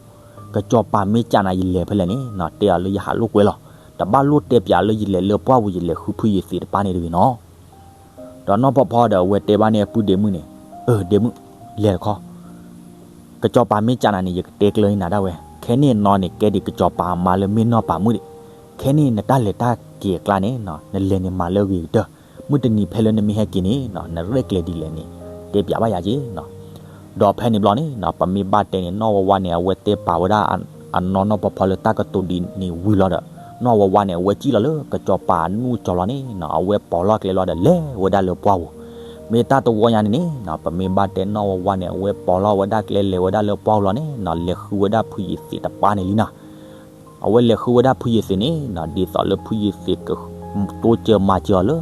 ကစီၤပၤမ့ၢ်ကးနၤယလဲၤဖဲလဲၣ်န့ၣ် တဲအီၤလၢယဟးလိာ်ကွဲလီၤ, တဘၣ်လိၣ်တဲပၠးလၢယလဲၤလၢပှၢ်ပူၤ ယလဲၤဃုဖုယ့ၤသ့းတပၤန့ၣ်တဂ့ၤနီၤ. ဒီးနီၢ်ဖီဖီဒီးအဝဲတဲဘၣ်န့ၣ်အပုၢ်ဒ့မုၣ်န့ၣ်, အၢ ဒ့မုၣ်, လဲၤတခီ, ကစီၤပၤမ့ၢ်ကးနၤန့ၣ် ယကတဲကျၢၤန့ၢ်နၤဒၣ်ဝဲ, ခဲန့ၣ်နီၤန့ၣ် ကဲဒံးကစီၤပၤအမါလၢမ့ၢ်နီၢ်ပၤမုၣ်ဒံး, ခဲန့ၣ်နတၢ်လဲၤတၢ်က့ၤအကျါန့ၣ် နလဲၤန့ၣ်မၤလၢအဂ့ၤကတၢၢ်, မုၢ်တနံၤဖဲလၢနမ့ၢ်ဟဲက့ၤန့ၣ် နရဲၣ်ကျဲၤဒ်လဲၣ်န့ၣ် တဲပၠးဘၣ်ယၤက့ၤနီၤ. ဒီးဖဲန့ၣ်ဘျီန့ၣ် ပမ့ၢ်ဘၣ်တဲန့ၣ် နီၢ်ဝါဝါန့ၣ် အဝဲတဲပာ်ဝဲဒၣ်အနီၢ်နီၢ်ဖီဖီလၢတၢ်ကတိၤဒ်န့ၣ်ဝံၤလီၤဒီး နီၢ်ဝါဝါန့ၣ် အဝဲစံၣ်လီၤလၢကစီၤပၤအနူၢ်ကၠီလီၤန့ၣ် အဝဲပိာ်လီၤကျဲလီၤဒီးလဲၤဝဲဒၣ်လၢပှၢ်ပူၤ, မ့ၢ်တၢ်တဝီညါန့ၣ်န့ၣ် ပမ့ၢ်ဘၣ်တဲနီၢ်ဝါဝါန့ၣ် အဝဲပိာ်လီၤဝဲဒၣ်ကျဲလဲၤဝဲဒၣ်လၢပှၢ်ပူၤလီၤန့ၣ် လဲၤဃုဝဲဒၣ်ဖုယ့ၤသ့းတပၤန့ၣ်လံနီၤ. အဝဲလဲၤဃုဝဲဒၣ်ဖုယ့ၤသ့းန့ၣ်နီၤ ဒ်သိးလၢဖုယ့ၤသ့းကတိစၢၤမၤစၢၤအီၤလၢ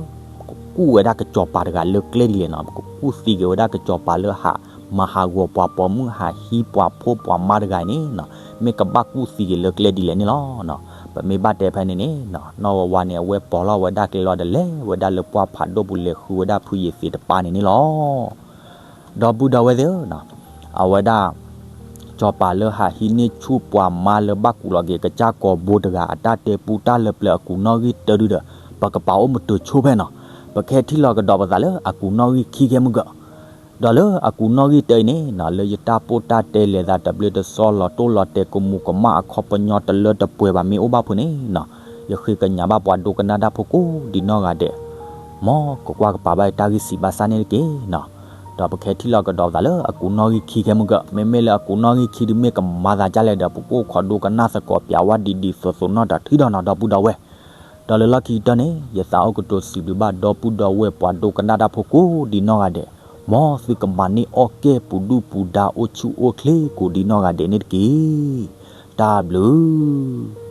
ကကူၣ်ဝဲဒၣ်ကစီၤပၤတဂၤလၢကျဲဒ်လဲၣ်နီၤ, ကကူၣ်သံက့ၤဝဲဒၣ်ကစီၤပၤလၢဟးမၤဟးဂီၤပှၤပိာ်မုၣ် ဟးဟံးပှၤဖိပှၤမါတဂၤအံၤန့ၣ်နီၤ, မ့ၢ်ကဘၣ်ကူၣ်သံက့ၤလၢကျဲဒ်လဲၣ်န့ၣ်လီၤ. ပမ့ၢ်ဘၣ်တဲဖဲန့ၣ်န့ၣ် နီၢ်ဝါဝါန့ၣ် အဝဲပိာ်လီၤဝဲဒၣ်ကျဲလီၤဒီးလဲၤဝဲဒၣ်လၢပှၢ်ဖးဒိၣ်ပူၤ လဲၤဃုဝဲဒၣ်ဖုယ့ၤသ့းတပၤန့ၣ်န့ၣ်လီၤ. ဒီပုၢ်ဒီဝဲၢ်သ့ၣ်ဧၢ, အဝဲဒၣ် စီၤပၤလၢဟးဟံးန့ၢ်ဆူၣ်ပှၤမါလၢဘၣ်ကူးလီၤက့ၤကစၢ်ကိာ်ဘိတဂၤအတၢ်တဲပူတၢ်လၢပျၢၤအကူးနီၣ်ဂံၢ်တၢဒုဒီး ပကပာ်အိၣ်မတုာ်ဆိဖဲနီၤ, ပကဟဲထံၣ်လီၤကဒီးပသးလၢအကူးနီၣ်ဂံၢ်ခံခဲမုၢ်ကၢၢ် ဒီးလၢအကူးနီၣ်ဂံၢ်တၢအံၤန့ၣ်နီၤ လၢယတၢ်ပိၢ်တၢ်တဲလဲၤသးတဘျ့တစီလီၤတိၢ်လီၤတဲာ်ကမူးကမၣ်အခီပညီတလၢတပှဲၤဘၣ်မ့ၢ်အိၣ်ဘၣ်ဖုးန့ၣ်နီၤ, ယဃ့ကညးဘၣ်ပှၤဒိကနၣ်တၢ်ဖိကိးဒံးနီၢ်ဂၤဒဲး, မ်ကကွၢ်ကပာ်ဘၣ်ယတၢ်ဂံၢ်စံးဘၣ်စၢ်န့ၣ်တက့ၢ်နီၤ. ဒီးပကဟဲထံၣ်လီၤကဒီးပသးလၢအကူးနီၣ်ဂံၢ်ခံခဲမုၢ်ကၢၢ်, မ့မ့ၢ်လၢအကူးနီၣ်ဂံၢ်ခံဒုမ့ၢ်ကမၤသးဒ်လဲၣ်ဒီး ပကအိၣ်ခိးဒိကနၣ်သကိးပျးဝဲဒ်ဒ်သိးသိးနီၢ်တထံၣ်ဒီးနီၤ ဒီပုၢ်ဒီဝဲၢ် ဒီးလၢလီၢ်ခံကတၢၢ်န့ၣ် ယသးအိၣ်ကတိၤစံးဘျုးဘၣ်ဒီပုၢ်ဒီဝဲၢ်ပှၤဒိကနၣ်တၢ်ဖိကိးဒံးနီၢ်ဂၤဒဲး, မ်သုကမၤန့ၢ်အီၣ်ကဲၣ်ပူၤဒုၣ်ပူၤဒါအိၣ်ဆူၣ်အိၣ်ချ့ကိးဒံးနီၢ်ဂၤဒဲးန့ၣ်တက့ၢ်. တၢ်ဘျုး